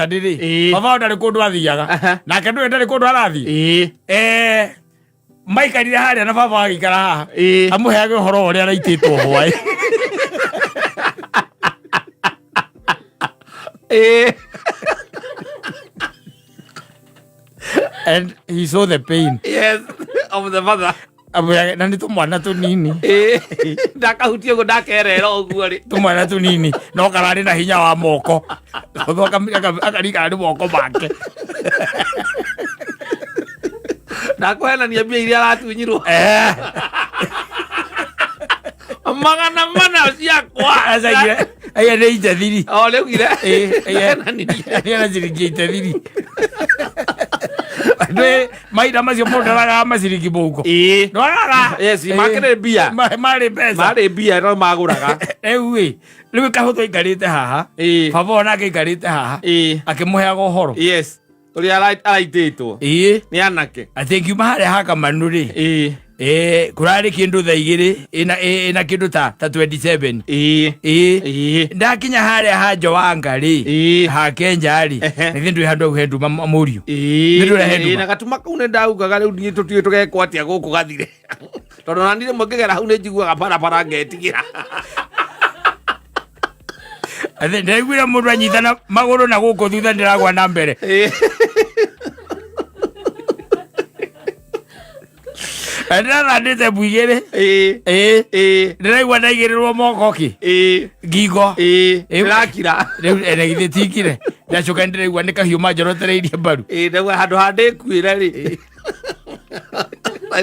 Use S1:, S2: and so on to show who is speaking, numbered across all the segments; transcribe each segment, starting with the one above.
S1: Rĩ
S2: Ĩĩ.
S1: baba wao ndarĩ kũndũ athiaga.
S2: Aha.
S1: Nake ndũĩ ndarĩ kũndũ arathiĩ.
S2: Ĩĩ.
S1: Maikarire harĩa na baba agĩikara haha.
S2: Ĩĩ.
S1: Amũheage ũhoro wa ũrĩa araitĩtwo hwaĩ.
S2: Ĩĩ.
S1: And he saw the pain.
S2: Yes, of the mother.
S1: Amũheage na nĩ tũmwana tũnini.
S2: Ĩĩ. Ndakahutie ũguo, ndakerera ũguo rĩ.
S1: Tũmwana tũnini no kararĩ na hinya wa moko. Tondũ akarikana nĩ moko make.
S2: Ndakũhenania mbia iria aratunyirwo. 400 ciakwa.
S1: Acaigire aya nĩ itethiri.
S2: O rĩugire.
S1: Ĩĩ, ĩĩ.
S2: Henanirie.
S1: Nĩ na ciringi itethiri. Ndĩ mahinda macio mũndũ aragaga maciringi mũhuko.
S2: Ĩĩ.
S1: Ndwagaga.
S2: Yes, makĩrĩ mbia.
S1: Marĩ mbeca.
S2: Marĩ mbia no magũraga.
S1: Rĩu ĩ, rĩu kahũthũ aikarĩte haha.
S2: Ĩĩ.
S1: Baba onake aikarĩte haha.
S2: Ĩĩ.
S1: Akĩmũheaga ũhoro.
S2: Yes. Ũrĩa araitĩtwo.
S1: Ĩĩ.
S2: Nĩ anake.
S1: Atĩ ngiuma harĩa hakamanu rĩ.
S2: Ĩĩ.
S1: Kũrarĩ kĩndũ thaa 2 ĩna kĩndũ ta 27.
S2: Ĩĩ.
S1: Ĩĩ.
S2: Ĩĩ.
S1: Ndakinya harĩa ha Joanga rĩ.
S2: Ĩĩ.
S1: Ha Kenja rĩ.
S2: Ehe.
S1: Nĩ ndwĩ handũ hau he nduma mũriũ.
S2: Ĩĩ.
S1: Nĩ ndũrehe nduma.
S2: Ĩĩ, na gatuma kau nĩ ndaugaga rĩu niĩ tũtiũĩ tũgekwo atĩa gũkũ gathire. Tondũ ona niĩ rĩmwe ngĩgera hau nĩ njiguaga barabara ngetigĩra.
S1: Atĩ ndĩraiguire mũndũ anyitana magũrũ na gũkũ thutha ndĩragwa na mbere.
S2: Ĩĩ.
S1: Na ndĩrathandĩte mbu igĩrĩ.
S2: Ĩĩ.
S1: Ĩĩ.
S2: Ĩĩ.
S1: Ndĩraigua ndaigĩrĩrwo moko kĩ.
S2: Ĩĩ.
S1: Ngingo.
S2: Ĩĩ.
S1: Ĩĩ.
S2: Ndĩrakira.
S1: Rĩu na githĩ tikire. Ndacoka ndĩraigua nĩ kahiũ manjorotereirie mbaru.
S2: Ĩĩ, ndauga handũ ha ndĩkuĩre rĩ.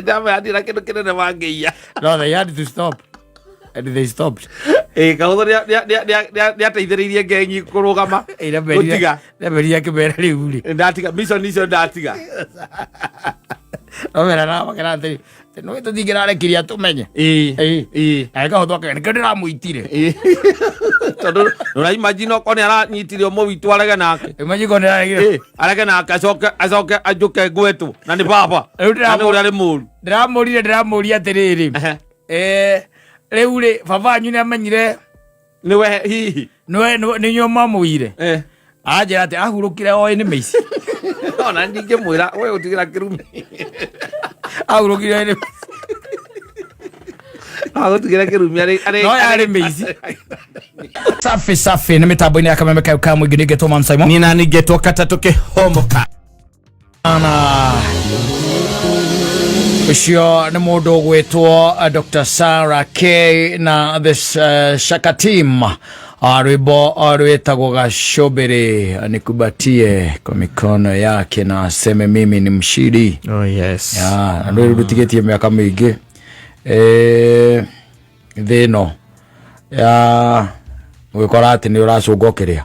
S2: Ndamenya ndirĩ na kĩndũ kĩnene mangĩiya.
S1: No, they had to stop. And they stopped.
S2: Ĩĩ, kahũthũ nĩateithĩrĩirie ngenyi kũrũgama.
S1: Ĩĩ,
S2: Gũtiga.
S1: Ndamerire akĩmera rĩu rĩ.
S2: Ndatiga mission icio ndatiga.
S1: Nomera na makera atĩrĩ, nĩ tũtingĩrarekirie atũmenye.
S2: Ĩĩ.
S1: Ĩĩ.
S2: Ĩĩ.
S1: Na kahũthũ akauga nĩkĩo ndĩramũitire.
S2: Ĩĩ. Tondũ ndũraimagine okorwo nĩ aranyitire ũmwe witũ arege nake.
S1: Imagine korwo nĩraregire.
S2: Ĩĩ, arege nake acoke anjũke ngwetwo na nĩ baba.
S1: Rĩu
S2: Na nĩ ũrĩa arĩ mũru.
S1: Ndĩramũrire ndĩramũria atĩrĩrĩ.
S2: Ehe.
S1: Rĩu rĩ baba wanyu nĩamenyire
S2: Nĩwe hihi.
S1: Nĩwe nĩ inyuĩ mwamũire.
S2: Eh.
S1: Anjĩra atĩ ahurũkire oĩ nĩ mĩici.
S2: Ona ndingĩmwĩra we gũtigĩra kĩrumi.
S1: Ahurũkire oĩ nĩ mĩici.
S2: Agũtigĩra kĩrumi arĩ
S1: No yarĩ mĩici. Safi safi nĩ mĩtambo-inĩ ya kameme kayo ka mũingĩ nĩngetwo Man Simon.
S2: Nina ningetwo katatũ kĩhomoka.
S1: Na ũcio nĩ mũndũ ũgwĩtwo Dr. Sarah K na the Shaka Team. Rwĩmbo rwĩtagwo Gacũmbĩrĩ nikubatie kwa mikono yake na aseme mimi ni mshindi.
S2: Oh yes.
S1: Ya, na rwĩrũ rũtigĩtie mĩaka mĩingĩ thĩ ĩno ya gwĩkora atĩ nĩ ũracũnga ũkĩrĩa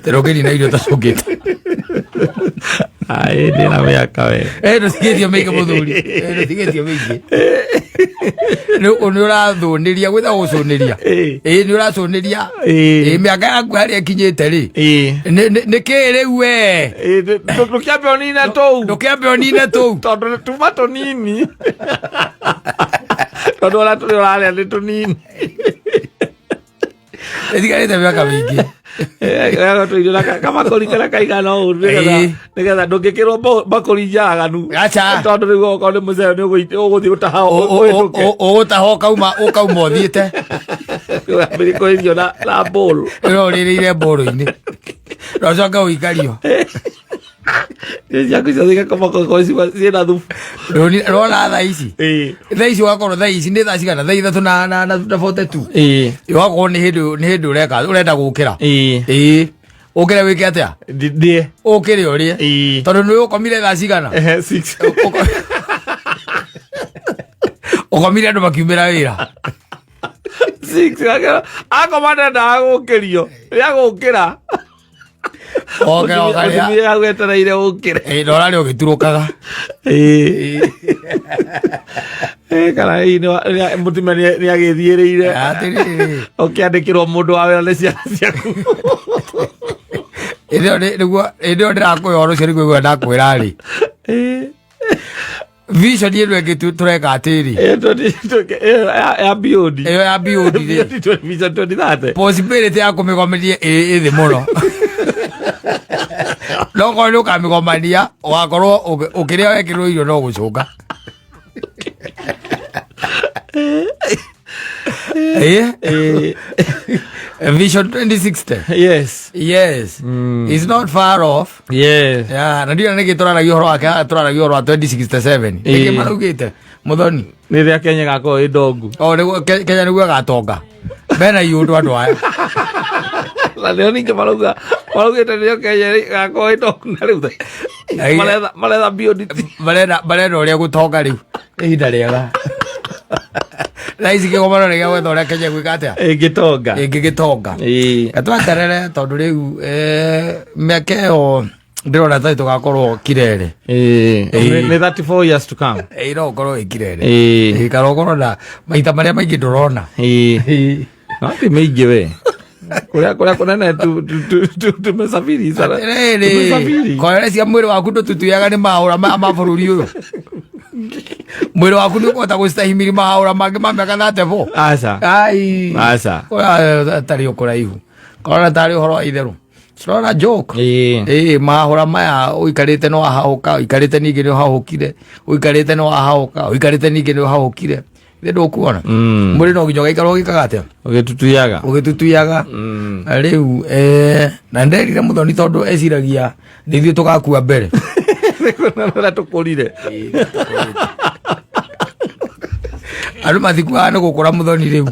S1: tũrũngĩri na irio tacũngĩte.
S2: Ai, ndĩna mĩaka we.
S1: Ndũtigĩtie mĩingĩ mũthuri. Ndũtigĩtie mĩingĩ. Nĩ ũrathũnĩria gwĩta gũcũnĩria.
S2: Ĩĩ.
S1: Ĩ nĩ ũracũnĩria.
S2: Ĩĩ.
S1: Ĩ mĩaka yaku harĩa ĩkinyĩte rĩ.
S2: Ĩĩ.
S1: Nĩ kĩ rĩu we?
S2: Ĩĩ, ndũkĩambe ũnine tũu.
S1: Ndũkĩambe ũnine tũu.
S2: Tondũ tuma tũnini. Tondũ ona tũrĩ ũrarĩa nĩ tũnini.
S1: Ĩtigarĩte mĩaka mĩingĩ.
S2: Tũirio na kabakũri karĩa kaigana ũũ nĩgetha
S1: Ĩĩ.
S2: nĩgetha ndũngĩkĩrwo mbakũri njaganu.
S1: Aca.
S2: Tondũ rĩu okorwo nĩ mũcere nĩ ũgũthiĩ gũtaha ũhĩtũke.
S1: Ũgũtaha ũkauma ũthiĩte.
S2: Wambĩrĩrie kũrĩithio na bowl.
S1: Ĩno ũrĩrĩire mbũrũ-inĩ. Na ũcoke ũikario.
S2: Irio ciaku ciothe igakoma korwo ciĩna thubu.
S1: Rona thaa ici.
S2: Ĩĩ.
S1: Thaa ici ũgakorwo thaa ici nĩ thaa cigana? Thaa 3 na 42.
S2: Ĩĩ.
S1: Ũgakorwo nĩ hĩndĩ ũreka ũrenda gũkĩra.
S2: Ĩĩ.
S1: Ĩĩ. Ũkĩre wĩke atĩa?
S2: Ndĩe.
S1: Ũkĩre ũrĩe.
S2: Ĩĩ.
S1: Tondũ nĩ ũkomire thaa cigana?
S2: Ehe, 6.
S1: Ũkomire andũ makiumĩra wĩra.
S2: 6 akoma ndendaga gũkĩrio. Rĩa gũkĩra.
S1: Okĩra ũkarĩa.
S2: Mũtumia hau etereire ũkĩre.
S1: Ĩĩ, na ũrarĩa ũgĩturũkaga.
S2: Ĩĩ. Ĩĩ, kana hihi mũtumia nĩ agĩthiĩrĩire.
S1: Atĩrĩrĩ.
S2: Ũkĩandĩkĩrwo mũndũ wa wĩra nĩ ciana ciaku.
S1: Hĩndĩ ĩyo nĩguo hĩndĩ ĩyo ndĩrakũhe ũhoro ũcio nĩguo ndakwĩra rĩ.
S2: Ĩĩ.
S1: Vision ĩno ĩngĩ tũreka atĩrĩ.
S2: Ya BOD.
S1: Ĩyo ya BOD rĩ.
S2: Vision 2030.
S1: Possibility ya kũmĩgomania ĩ thĩ mũno. No korwo nĩ ũkamĩgomania ũgakorwo ũkĩrĩa wekĩrwo irio no gũcũnga. Vision 2060.
S2: Yes.
S1: Yes. It's not far off.
S2: Yes.
S1: Yeah, na ndiona nĩkĩ tũraragia ũhoro wake haha, tũraragia ũhoro wa 2067. Nĩkĩ maraugĩte Muthoni?
S2: Nĩ rĩrĩa Kenya ĩgakorwo ĩ ndongu.
S1: O nĩguo Kenya nĩguo ĩgatonga. Mena iũndũ andũ aya.
S2: Na nĩo ningĩ maraugĩte nĩo Kenya ĩgakorwo ĩ ndongu na rĩu maretha BOD.
S1: Marenda ũrĩa gũtonga rĩu. Ihinda rĩega. Thaa ici kĩgomano nĩ gĩa gwetha ũrĩa Kenya ĩgwĩka atĩa?
S2: Ĩngĩtonga.
S1: Ĩngĩgĩtonga. Gatweterere tondũ rĩu mĩaka ĩyo ndĩrona ta tũgakorwo kirere.
S2: Nĩ 34 years to come.
S1: No ũkorwo wĩ kirere. Kana ũkorwo na maita marĩa maingĩ ndũrona.
S2: No ti mĩingĩ we. Kũrĩa kũnene tumesafiri sana.
S1: Atĩrĩrĩ,
S2: Tumesafiri.
S1: korere cia mwĩrĩ waku ndũtutuyaga nĩ mahũra ma bũrũri ũyũ. Mwĩrĩ waku nĩ ũkũhota gũcitahimiri mahũra mangĩ ma mĩaka 34.
S2: Aca.
S1: Ai.
S2: Aca.
S1: Kũrĩa tarĩ ũkũraihu. Korona tarĩ ũhoro wa itherũ. It's not a joke. Mahũra maya ũikarĩte no wahahũka, ũikarĩte ningĩ nĩ ũhahũkire, ũikarĩte nĩ wahahũka, ũikarĩte ningĩ nĩ ũhahũkire. Nĩ ndũkuona. Mwĩrĩ no nginya ũgaikara ũgĩkaga atĩa?
S2: Ũgĩtutuyaga.
S1: Ũgĩtutuyaga. Rĩu na nderire Muthoni tondũ eciragia nĩ ithuĩ tũgakua mbere.
S2: Nĩ tũkũrire.
S1: Andũ matikuaga nĩ gũkũra Muthoni rĩu.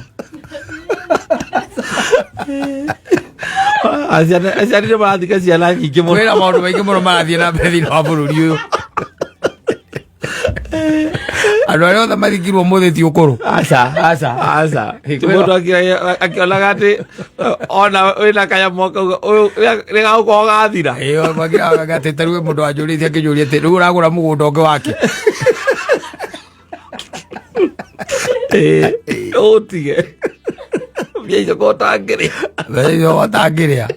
S2: Aciari nĩ marathika ciana nyingĩ mũno.
S1: Kwĩna maũndũ maingĩ mũno marathiĩ na mbere thĩinĩ wa bũrũri ũyũ. Andũ arĩa othe mathikirwo ũmũthĩ ti ũkũrũ.
S2: Aca.
S1: Aca.
S2: Aca. Ti mũndũ akĩonaga atĩ ona wĩna kanyamũ akauga ũyũ nĩ gagũkorwo gathira.
S1: Ĩyo makĩonaga atĩ ta rĩu mũndũ anjũrĩtie akĩnjũria atĩ rĩu ũragũra mũgũnda ũngĩ wake.
S2: Ũtige. Mbia icio korwo ũtangĩrĩa.
S1: Mbia icio ũtangĩrĩa.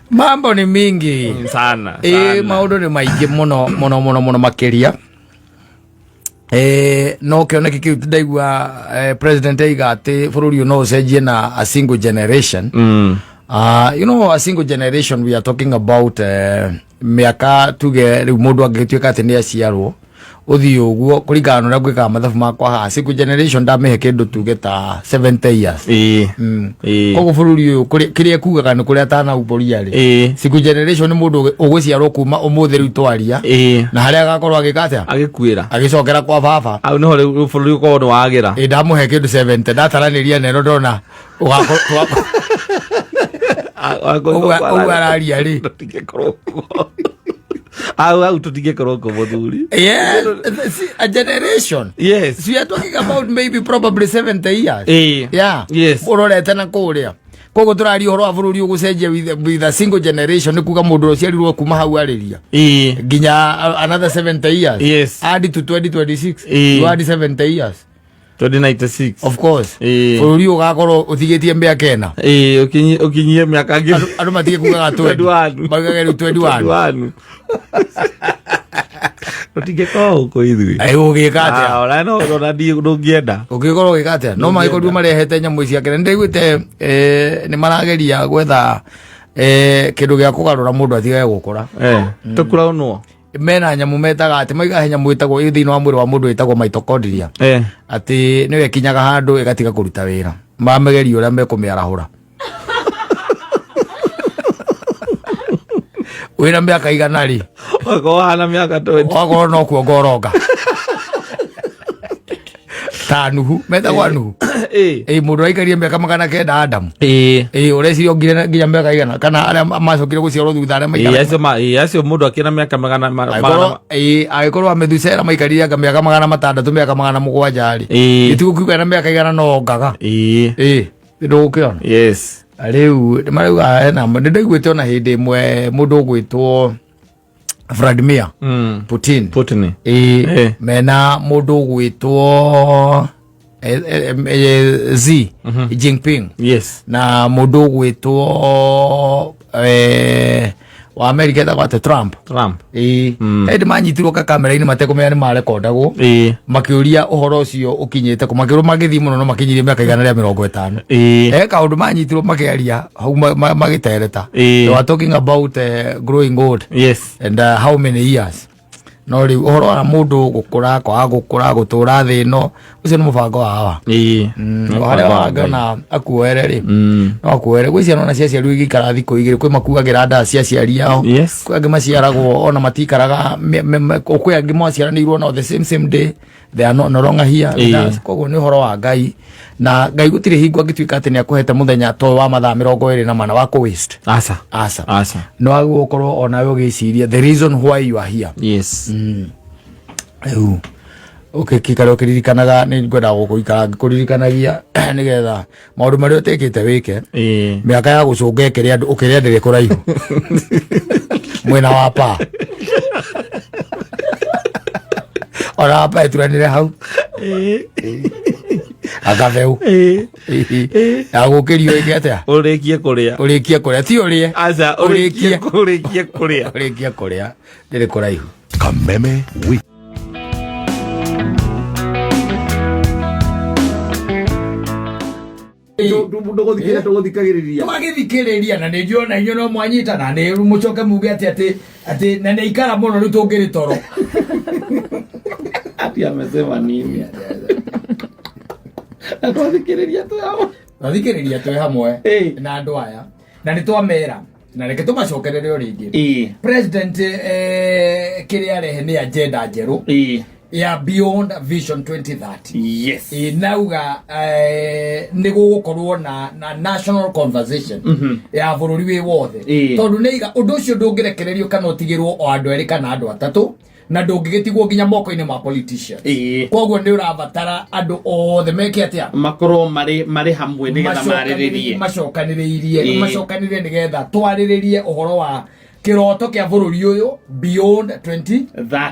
S1: Mambo ni mingi.
S2: Sana. Sana.
S1: Maũndũ nĩ maingĩ mũno mũno mũno mũno makĩria. No kĩoneki kĩu ndaigua president aiga atĩ bũrũri ũyũ no ũcenjie na a single generation. You know, a single generation we are talking about mĩaka tuge rĩu mũndũ angĩtuĩka atĩ nĩ aciarwo ũthiĩ ũguo kũringana na ũrĩa ngwĩkaga mathabu makwa haha single generation ndamĩhe kĩndũ tuge ta 70 years. Koguo bũrũri ũyũ kĩrĩa kugaga nĩ kũrĩa atanaumbũria rĩ. Single generation nĩ mũndũ ũgũciarwo kuma ũmũthĩ rĩu twaria. Na harĩa agakorwo agĩka atĩa?
S2: Agĩkuĩra.
S1: Agĩcokera kwa baba.
S2: Hau nĩho rĩu bũrũri ũkorwo nĩ wagĩra.
S1: Ndamũhe kĩndũ 70 ndataranĩria neno ndona ũgakorwo ũguo araria rĩ.
S2: Tũtingĩkorwo kuo. Hau tũtingĩkorwo kuo mũthuri.
S1: Yes, a generation.
S2: Yes.
S1: So we are talking about maybe probably 70 years. Yeah.
S2: Yes.
S1: Ũrorete na kũrĩa. Koguo tũraria ũhoro wa bũrũri ũgũcenjia with a single generation nĩ kuga mũndũ ũciarirwo kuma hau arĩria. Nginya another 70 years.
S2: Yes.
S1: Add to 2026. You add 70 years.
S2: 2096.
S1: Of course. Bũrũri ũgakorwo ũtigĩtie mĩaka ĩna.
S2: Ũkinyie mĩaka ngiri.
S1: Andũ matige kugaga
S2: 21.
S1: Maugage rĩu 21.
S2: Tũtingĩkorwo gũkũ ithuĩ.
S1: Ũgĩka atĩa?
S2: Ona no ona ndũngĩenda.
S1: Ũngĩkorwo ũgĩka atĩa? No magĩkorirwo marehete nyamũ ici ake. Nĩndaiguĩte nĩ marageria gwetha kĩndũ gĩa kũgarũra mũndũ atigage gũkũra.
S2: Tũkuraunwo.
S1: Mena nyamũ metaga atĩ maiga he nyamũ ĩtagwo ĩ thĩinĩ wa mwĩrĩ wa mũndũ ĩtagwo mitochondria. Atĩ nĩyo ĩkinyaga handũ ĩgatiga kũruta wĩra. Mamegeria ũrĩa mekũmĩarahũra. Wĩna mĩaka igana rĩ?
S2: Wakorwo hana mĩaka 20.
S1: Wakorwo no kuonga ũronga. Ta Nuhu, metagwo Nuhu. Mũndũ aikarie mĩaka 900 Adamu. Ũreciria ongire nginya mĩaka igana kana arĩa macokire gũciarwo thutha arĩa maikara.
S2: Acio mũndũ akĩna mĩaka magana
S1: Angĩkorwo Methusela maikarire anga mĩaka 600 mĩaka 700 rĩ. Gĩtigũkiuga na mĩaka igana no ongaga. Ndũgũkĩona.
S2: Yes.
S1: Rĩu marauga hena nĩ ndaiguĩte ona hĩndĩ ĩmwe mũndũ ũgwĩtwo Vladimir Putin.
S2: Putin.
S1: Mena mũndũ ũgwĩtwo Xi Jinping.
S2: Yes.
S1: Na mũndũ ũgwĩtwo Wa America etagwo atĩ Trump.
S2: Trump.
S1: Ĩĩ, hĩndĩ manyitirwo kakamera-inĩ matekũmenya nĩ marekondagwo,
S2: Ĩĩ.
S1: Makĩũria ũhoro ũcio ũkinyĩte kũ, makĩrwo magĩthiĩ mũno no makinyirie mĩaka 150.
S2: Ĩĩ.
S1: He kaũndũ manyitirwo makĩaria hau magĩtereta.
S2: Ĩĩ.
S1: They were talking about growing old and how many years. No rĩu ũhoro wa mũndũ gũkũra, kwaga gũkũra, gũtũra thĩ ĩno, ũcio nĩ mũbango wa hawa.
S2: Ĩĩ.
S1: O harĩa wangĩona akuoere rĩ, no akuoere. Gwĩ ciana ona cia ciarirwo igĩikara thikũ 2, kwĩ makuagĩra nda cia aciari ao. Kwĩ angĩ maciaragwo ona matikaraga kwĩ angĩ maciaranĩirwo no the same same day, they are no longer here with us. Koguo nĩ ũhoro wa Ngai, na Ngai gũtirĩ hingo angĩtuĩka atĩ nĩ akũhete mũthenya to wa mathaa 24 wa kũ waste.
S2: Aca.
S1: Aca.
S2: Aca.
S1: No wagĩrĩirwo gũkorwo onawe ũgĩciria the reason why you are here. Rĩu ũkĩikara ũkĩririkanaga, nĩ ngwenda gũikara ngĩkũririkanagia nĩgetha maũndũ marĩa ũtĩkĩte wĩke.
S2: Ĩĩ.
S1: Mĩaka ya gũcũnga ĩkĩrĩ andũ ũkĩrĩa ndĩrĩ kũraihu mwena wa pa ona wapa ĩturanĩre hau akatheu agũkĩrio ĩngĩ atĩa?
S2: Ũrĩkie kũrĩa.
S1: Ũrĩkie kũrĩa, ti ũrĩe.
S2: Aca.
S1: Ũrĩkie.
S2: Ũrĩkie kũrĩa.
S1: Ũrĩkie kũrĩa, ndĩrĩ kũraihu.
S3: Kameme Week.
S2: Ndũgũthikĩrĩria, tũgũthikagĩrĩria.
S1: Twagĩthikĩrĩria na nĩ njũĩ ona inyuĩ no mwanyita na nĩ mũcoke muge atĩ na nĩ ikara mũno rĩu tũngĩrĩ toro.
S2: Ati amesema nini? Na twathikĩrĩria twĩ hamwe.
S1: Twathikĩrĩria twĩ hamwe na andũ aya na nĩ twamera, na reke tũmacokerere o rĩngĩ. President kĩrĩa arehe nĩ agenda njerũ ya Beyond Vision 2030. Nauga nĩ gũgũkorwo na national conversation ya bũrũri wĩ wothe, tondũ nĩ iga ũndũ ũcio ndũngĩrekererio kana ũtigĩrwo o andũ erĩ kana andũ atatũ, na ndũngĩgĩtigwo nginya moko-inĩ ma politicians. Koguo nĩ ũrabatara andũ othe meke atĩa?
S2: Makorwo marĩ hamwe nĩgetha marĩrĩrie.
S1: Macokanĩrĩirie, macokanĩrĩrie nĩgetha twarĩrĩrie ũhoro wa kĩroto kĩa bũrũri ũyũ beyond 2030.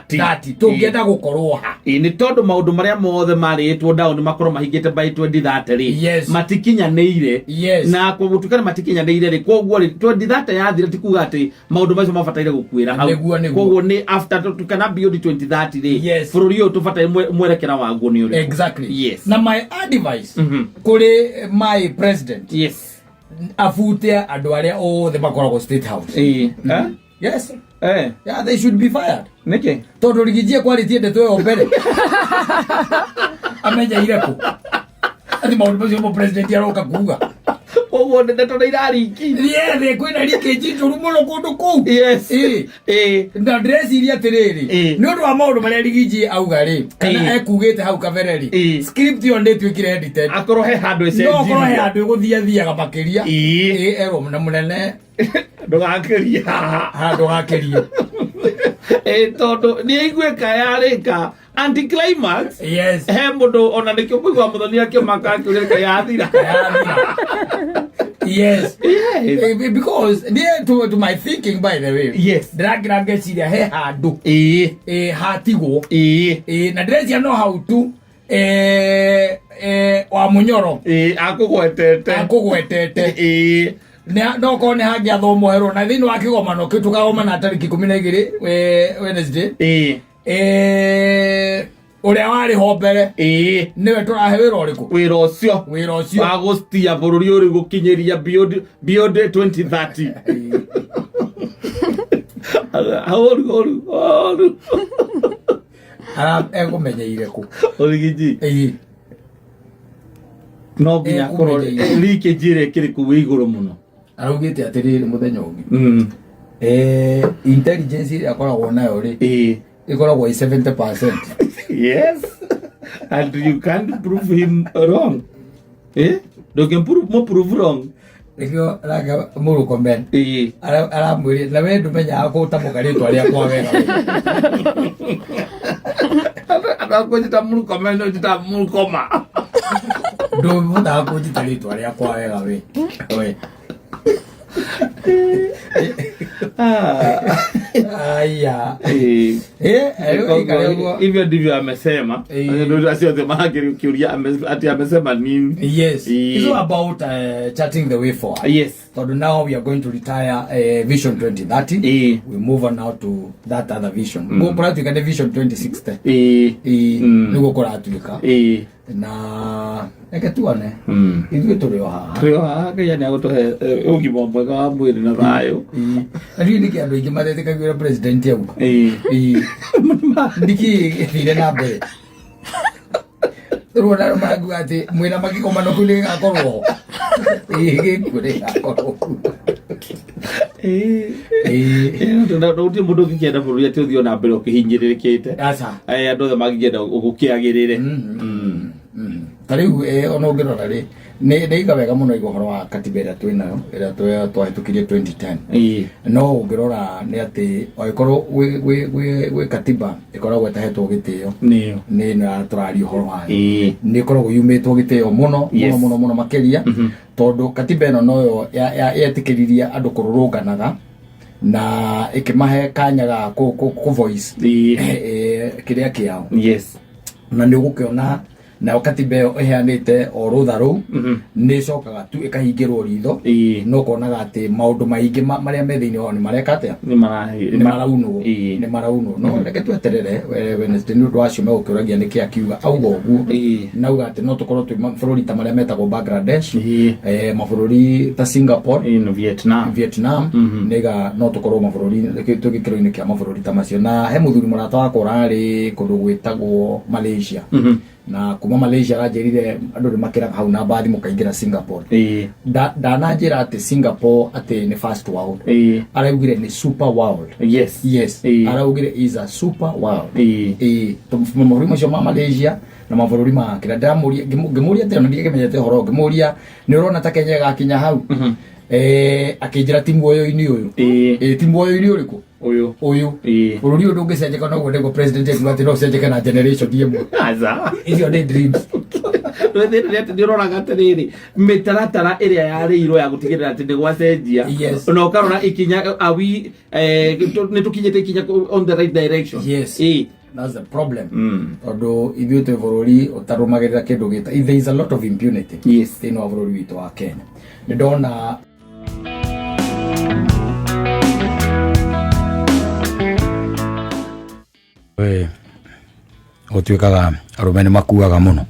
S2: 30.
S1: Tũngĩenda gũkorwo ha?
S2: Ĩĩ, nĩ tondũ maũndũ marĩa mothe marĩtwo down makorwo mahingĩte by 2030 rĩ, matikinyanĩire. Na gũtuĩka nĩ matikinyanĩire rĩ, koguo rĩ, 2030 yathira ti kuga atĩ maũndũ macio mabataire gũkuĩra hau.
S1: Nĩguo, nĩguo.
S2: Koguo nĩ after kana beyond 2030 rĩ, bũrũri ũyũ tũbataire mwerekera waguo nĩ ũrĩkũ?
S1: Na my advice kũrĩ my president, abute andũ arĩa othe makoragwo State House.
S2: Eh?
S1: Yes.
S2: Eh.
S1: Yeah, they should be fired.
S2: Nĩkĩ?
S1: Tondũ Rigathi kwarĩtie ndeto ĩyo mbere amenyeire kũ atĩ maũndũ macio mo president aroka kuga?
S2: Koguo ndeto nĩ irariki.
S1: Rĩerĩ kwĩna leakage njũru mũno kũndũ kũu.
S2: Ĩĩ.
S1: Na ndĩreciria atĩrĩrĩ, nĩ ũndũ wa maũndũ marĩa Rigathi auga rĩ, kana ekugĩte hau kabere rĩ, script ĩyo nĩ ĩtuĩkire edited.
S2: Akorwo he handũ
S1: No korwo he
S2: ĩcenjirio.
S1: handũ ĩgũthiathiaga makĩria. Ĩĩ, erwo na mũnene,
S2: Ndũgakĩrie haha.
S1: Handũ gakĩrie.
S2: Ĩĩ, tondũ nĩ aiguĩka yarĩka anticlimax. He mũndũ ona nĩkĩo mũigua Mũthoni akĩmaka akĩũria ka yathira.
S1: Because niĩ to my thinking, by the way, ndĩrakĩra ngeciria he handũ hatigwo. Na ndĩreciria no hau tu wa Mũnyoro
S2: Ĩĩ, akũgwetete.
S1: Akũgwetete. No korwo nĩ hangĩathomwo herwo na thĩinĩ wa kĩgomano kĩu tũkagomana tarĩki 12, Wednesday. Ũrĩa warĩ ho mbere nĩwe tũrahe wĩra ũrĩkũ?
S2: Wĩra ũcio.
S1: Wĩra ũcio.
S2: Wa gũstia bũrũri ũrĩ gũkinyĩria beyond 2030. Horu horu horu.
S1: Ara ekũmenyeire kũ?
S2: Ũrigiji. No nginya akorwo
S1: Ekũmenyeire.
S2: leakage ĩrĩa ĩkĩrĩ kũu ĩ igũrũ mũno.
S1: Araugĩte atĩrĩrĩ, mũthenya ũngĩ, intelligence ĩrĩa akoragwo nayo rĩ, ĩkoragwo ĩ 70%.
S2: Yes, and you can't prove him wrong. Eh, ndũngĩ prove wrong.
S1: Nĩkĩo ranga Mũrũkomen aramwĩrire na we ndũmenyaga gũtamũka rĩtwa rĩakwa wega.
S2: Andũ akũnjĩta Mũrukome, no njĩta Mũrukoma.
S1: Ndũhotaga kũnjĩta rĩtwa rĩakwa wega we. Aya.
S2: Eh.
S1: Eh, rĩu ikare ũguo.
S2: Hivyo ndivyo amesema.
S1: Eh.
S2: Acio othe makĩũria ati amesema nini.
S1: Yes.
S2: Eh.
S1: It's all about charting the way forward.
S2: Yes.
S1: So now we are going to retire Vision 2030.
S2: Eh.
S1: We move on now to that other vision. Mm. Kũratuĩka nĩ Vision 2060.
S2: Eh.
S1: Ĩĩ,
S2: Mm.
S1: nĩguo kũratuĩka.
S2: Eh.
S1: Na reke tuone.
S2: Mm.
S1: Ithuĩ tũrĩ o haha.
S2: Tũrĩ o haha Ngai nĩ agũtũhe ũgima mwega wa mwĩrĩ na thayũ.
S1: Ĩĩ. Na ndiũĩ nĩkĩ andũ aingĩ matetĩkagia ũrĩa president auga.
S2: Eh.
S1: Ĩĩ. Nĩkĩ gĩthire na mbere? Rĩu ona marakuga atĩ mwĩna makĩgomano kĩu nĩgĩgakorwo ho. Ĩĩ, gĩkuũ nĩgĩgakorwo kuo.
S2: Eh.
S1: Ĩĩ.
S2: Na gũtirĩ mũndũ ũngĩkĩenda bũrũri atĩ ũthiĩ o na mbere ũkĩhinyĩrĩrĩkĩte.
S1: Aca.
S2: Andũ othe mangĩkĩenda gũkĩagĩrĩre.
S1: Ta rĩu ona ũngĩrora rĩ nĩ iga wega mũno iga ũhoro wa katiba ĩrĩa twĩ nayo ĩrĩa twahĩtũkirie 2010.
S2: Eh.
S1: No ũngĩrora nĩ atĩ angĩkorwo gwĩ katiba ĩkoragwo ĩtahetwo gĩtĩo
S2: Nĩyo.
S1: nĩ ĩno ya tũraria ũhoro wayo.
S2: Eh.
S1: Nĩ ĩkoragwo yumĩtwo gĩtĩo mũno
S2: Yes.
S1: mũno mũno mũno makĩria tondũ katiba ĩno noyo yetĩkĩririe andũ kũrũrũnganaga na ĩkĩmahe kanya ga kũ voice
S2: Eh.
S1: kĩrĩa kĩao.
S2: Yes.
S1: Na nĩ ũgũkĩona nayo katiba ĩyo ĩheanĩte o rũtha rũu
S2: Mhm.
S1: nĩ ĩcokaga tu ĩkahingĩrwo ritho
S2: Ĩĩ.
S1: no ũkonaga atĩ maũndũ maingĩ marĩa me thĩinĩ wao nĩ mareka atĩa
S2: Nĩ mara
S1: nĩ maraunwo
S2: Ĩĩ.
S1: nĩ maraunwo no reke tweterere Wednesday nĩ ũndũ wacio megũkĩũragia nĩkĩ akiuga auga ũguo
S2: Ĩĩ.
S1: na auga atĩ no tũkorwo twĩ mabũrũri ta marĩa metagwo Bangladesh
S2: Ĩĩ.
S1: mabũrũri ta Singapore
S2: Ĩĩ, na Vietnam.
S1: Vietnam nĩga no tũkorwo mabũrũri twĩ gĩkĩro-inĩ kĩa mabũrũri ta macio na he mũthuri mũrata wakwa ũrarĩ kũndũ gwĩtagwo Malaysia
S2: Mhm.
S1: na kuma Malaysia aranjĩrire andũ nĩ makĩraga hau na mbathi mũkaingĩra Singapore
S2: Ĩĩ.
S1: Ndananjĩra atĩ Singapore atĩ nĩ first world
S2: Ĩĩ.
S1: araugire nĩ super world
S2: Yes.
S1: Yes.
S2: Ĩĩ.
S1: Araugire is a super world.
S2: Ĩĩ.
S1: Ĩĩ. Mabũrũri macio ma Malaysia na mabũrũri ma kĩrĩa ndĩramũria ngĩmũria atĩ ona ndiakĩmenyete ũhoro ngĩmũria nĩ ũrona ta Kenya ĩgakinya hau akĩnjĩra ti muoyo-inĩ ũyũ.
S2: Ĩĩ.
S1: Ĩĩ, ti muoyo-inĩ ũrĩkũ
S2: Ũyũ.
S1: ũyũ.
S2: Ĩĩ.
S1: Bũrũri ũyũ ndũngĩcenjeka noguo nĩguo president akiuga atĩ no ũcenjeke na generation ĩmwe.
S2: Aca.
S1: Icio nĩ dreams.
S2: Thĩna nĩ atĩ nĩ ũroraga atĩrĩrĩ mĩtaratara ĩrĩa yarĩirwo ya gũtigĩrĩra atĩ nĩ gwacenjia
S1: Yes.
S2: na ũkarora ikinya are we nĩ tũkinyĩte ikinya on the right direction.
S1: Yes.
S2: Ĩĩ.
S1: That's the problem.
S2: Mm.
S1: Tondũ ithuĩ twĩ bũrũri ũtarũmagĩrĩra kĩndũ gĩta there is a lot of impunity
S2: Yes.
S1: thĩinĩ wa bũrũri witũ wa Kenya. Nĩ ndona gũtuĩkaga arũme nĩ makuaga mũno.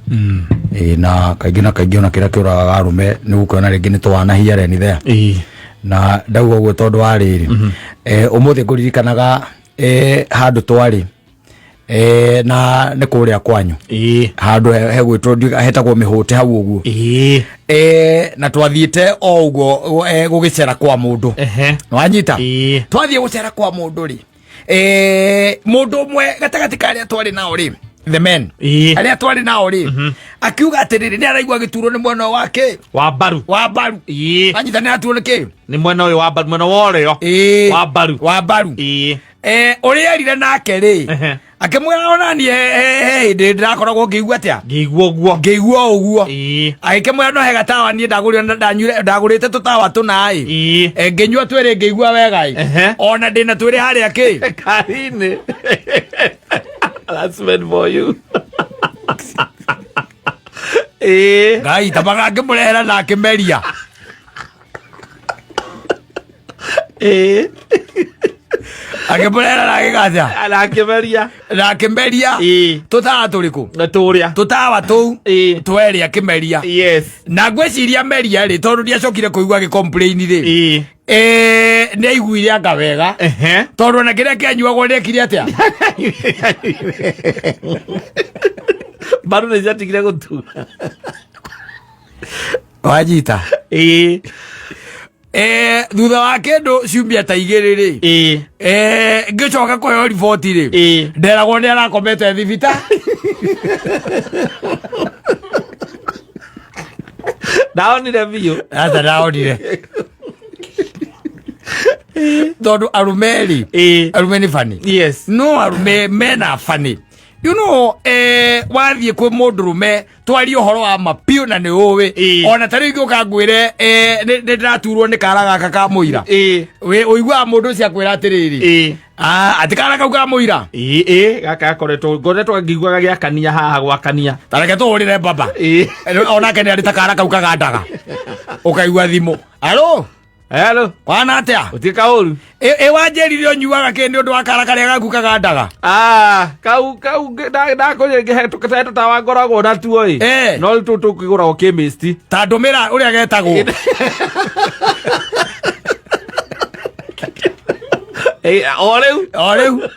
S1: Ĩĩ, na kaingĩ na kaingĩ ona kĩrĩa kĩũragaga arũme nĩ gũkĩona rĩngĩ nĩ twana here and there.
S2: Ĩĩ.
S1: Na ndauga ũguo tondũ wa rĩrĩ ũmũthĩ ngũririkanaga handũ twarĩ na nĩ kũrĩa kwanyu
S2: Ĩĩ.
S1: handũ hegwĩtwo hetagwo mĩhũte hau ũguo.
S2: Ĩĩ.
S1: Na twathiĩte o ũguo gũgĩcera kwa mũndũ.
S2: Ehe.
S1: Wanyita?
S2: Ĩĩ.
S1: Twathiĩ gũcera kwa mũndũ rĩ mũndũ ũmwe gatagatĩ ka arĩa twarĩ nao rĩ the men
S2: Ĩĩ.
S1: arĩa twarĩ nao rĩ akiuga atĩrĩrĩ nĩ araigua gĩturwo nĩ mwena wake
S2: Wa mbaru.
S1: wa mbaru.
S2: Ĩĩ.
S1: Wanyita nĩ araturwo nĩ kĩ?
S2: Nĩ mwena ũyũ wa mbaru mwena wa ũrĩo.
S1: Ĩĩ.
S2: Wa mbaru.
S1: Wa mbaru.
S2: Ĩĩ.
S1: Ũrĩa erire nake rĩ
S2: Ehe.
S1: akĩmwĩra ona niĩ he hĩndĩ ndĩrakoragwo ngĩigua atĩa
S2: Ngĩigua ũguo.
S1: ngĩigua ũguo.
S2: Ĩĩ.
S1: Agĩkĩmwĩra no he gatawa niĩ ndagũrire ndagũrĩte tũtawa tũna ĩ
S2: Ĩĩ.
S1: Ngĩnyua twĩrĩ ngĩigua wega ĩ
S2: Ehe.
S1: ona ndĩna twĩrĩ harĩa kĩ
S2: Karine. That's meant for you. Ĩĩ.
S1: Ngai tamaga ngĩmũrehera na akĩmeria.
S2: Ĩĩ.
S1: Akĩmũrehera na agĩgatha
S2: Na akĩmeria.
S1: Na akĩmeria.
S2: Ĩĩ.
S1: Tũtawa tũrĩkũ?
S2: Na tũrĩa.
S1: Tũtawa tũu
S2: Ĩĩ.
S1: twerĩ akĩmeria.
S2: Yes.
S1: Na ngwĩciria meria rĩ tondũ ndiacokire kũigua agĩ complain rĩ
S2: Ĩĩ.
S1: Nĩ aiguire anga wega
S2: Ehe.
S1: tondũ ona kĩrĩa kĩanyuagwo nĩ ekire atĩa
S2: Mbaru nĩ ciatigire gũtura.
S1: Wanyita?
S2: Ĩĩ.
S1: Thutha wa kĩndũ ciumia ta igĩrĩ rĩ
S2: Ĩĩ.
S1: Ngĩcoka kũheo riboti rĩ
S2: Ĩĩ.
S1: nderagwo nĩ arakomete thibita.
S2: Ndaonire biũ.
S1: Aca ndaonire tondũ arũme rĩ
S2: Ĩĩ.
S1: arũme nĩ bani
S2: Yes.
S1: no arũme mena bani You know, wathiĩ kwĩ mũndũrũme twarie ũhoro wa ma biũ na nĩ ũĩ. Ona ta rĩu ingĩũka ngwĩre, nĩ ndĩraturwo nĩ kara gaka ka mũira. Ũiguaga mũndũ ũcio akwĩra atĩrĩrĩ, "Ah, atĩ kara kau ka mũira."
S2: Ĩĩ, gaka gakoretwo ngoretwo ngĩiguaga gĩakania haha gwakania.
S1: Ta reke tũhũrĩre baba. Onake nĩ arĩ ta kara kau kagandaga. Ũkaigua thimũ. Alo?
S2: Hello.
S1: Kwana atia?
S2: Uti kauru.
S1: E wanjĩrire ũnyuaga kĩ nĩ ũndũ wa kara karĩa gaku kagandaga?
S2: Ah, kau kau nda kũrĩ ngĩhetũka tũtawa ngoragwo natuo ĩ. No rĩu tũtũ tũkĩgũragwo chemist.
S1: Ta ndũmĩra ũrĩa getagwo.
S2: O rĩu.
S1: O rĩu.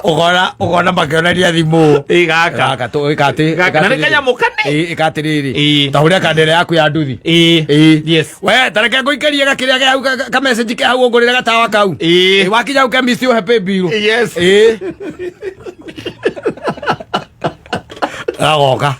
S1: Ũkona ũkona makĩonania thimũ.
S2: Ĩ gaka.
S1: Gaka tũ ĩka atĩ.
S2: Gaka, na nĩ kanyamũ kane.
S1: Ĩ ĩka atĩrĩrĩ.
S2: Ĩ.
S1: Ta ũrĩa kandere yaku ya nduthi.
S2: Ĩ.
S1: Ĩ.
S2: Yes.
S1: We tareke ngũikĩrie gakĩrĩa ke hau ka message ke hau ũngũrĩre gatawa kau.
S2: Ĩ.
S1: Ĩ, wakinya hau chemist ũhe pay bill.
S2: Yes.
S1: Ĩ. Gagoka.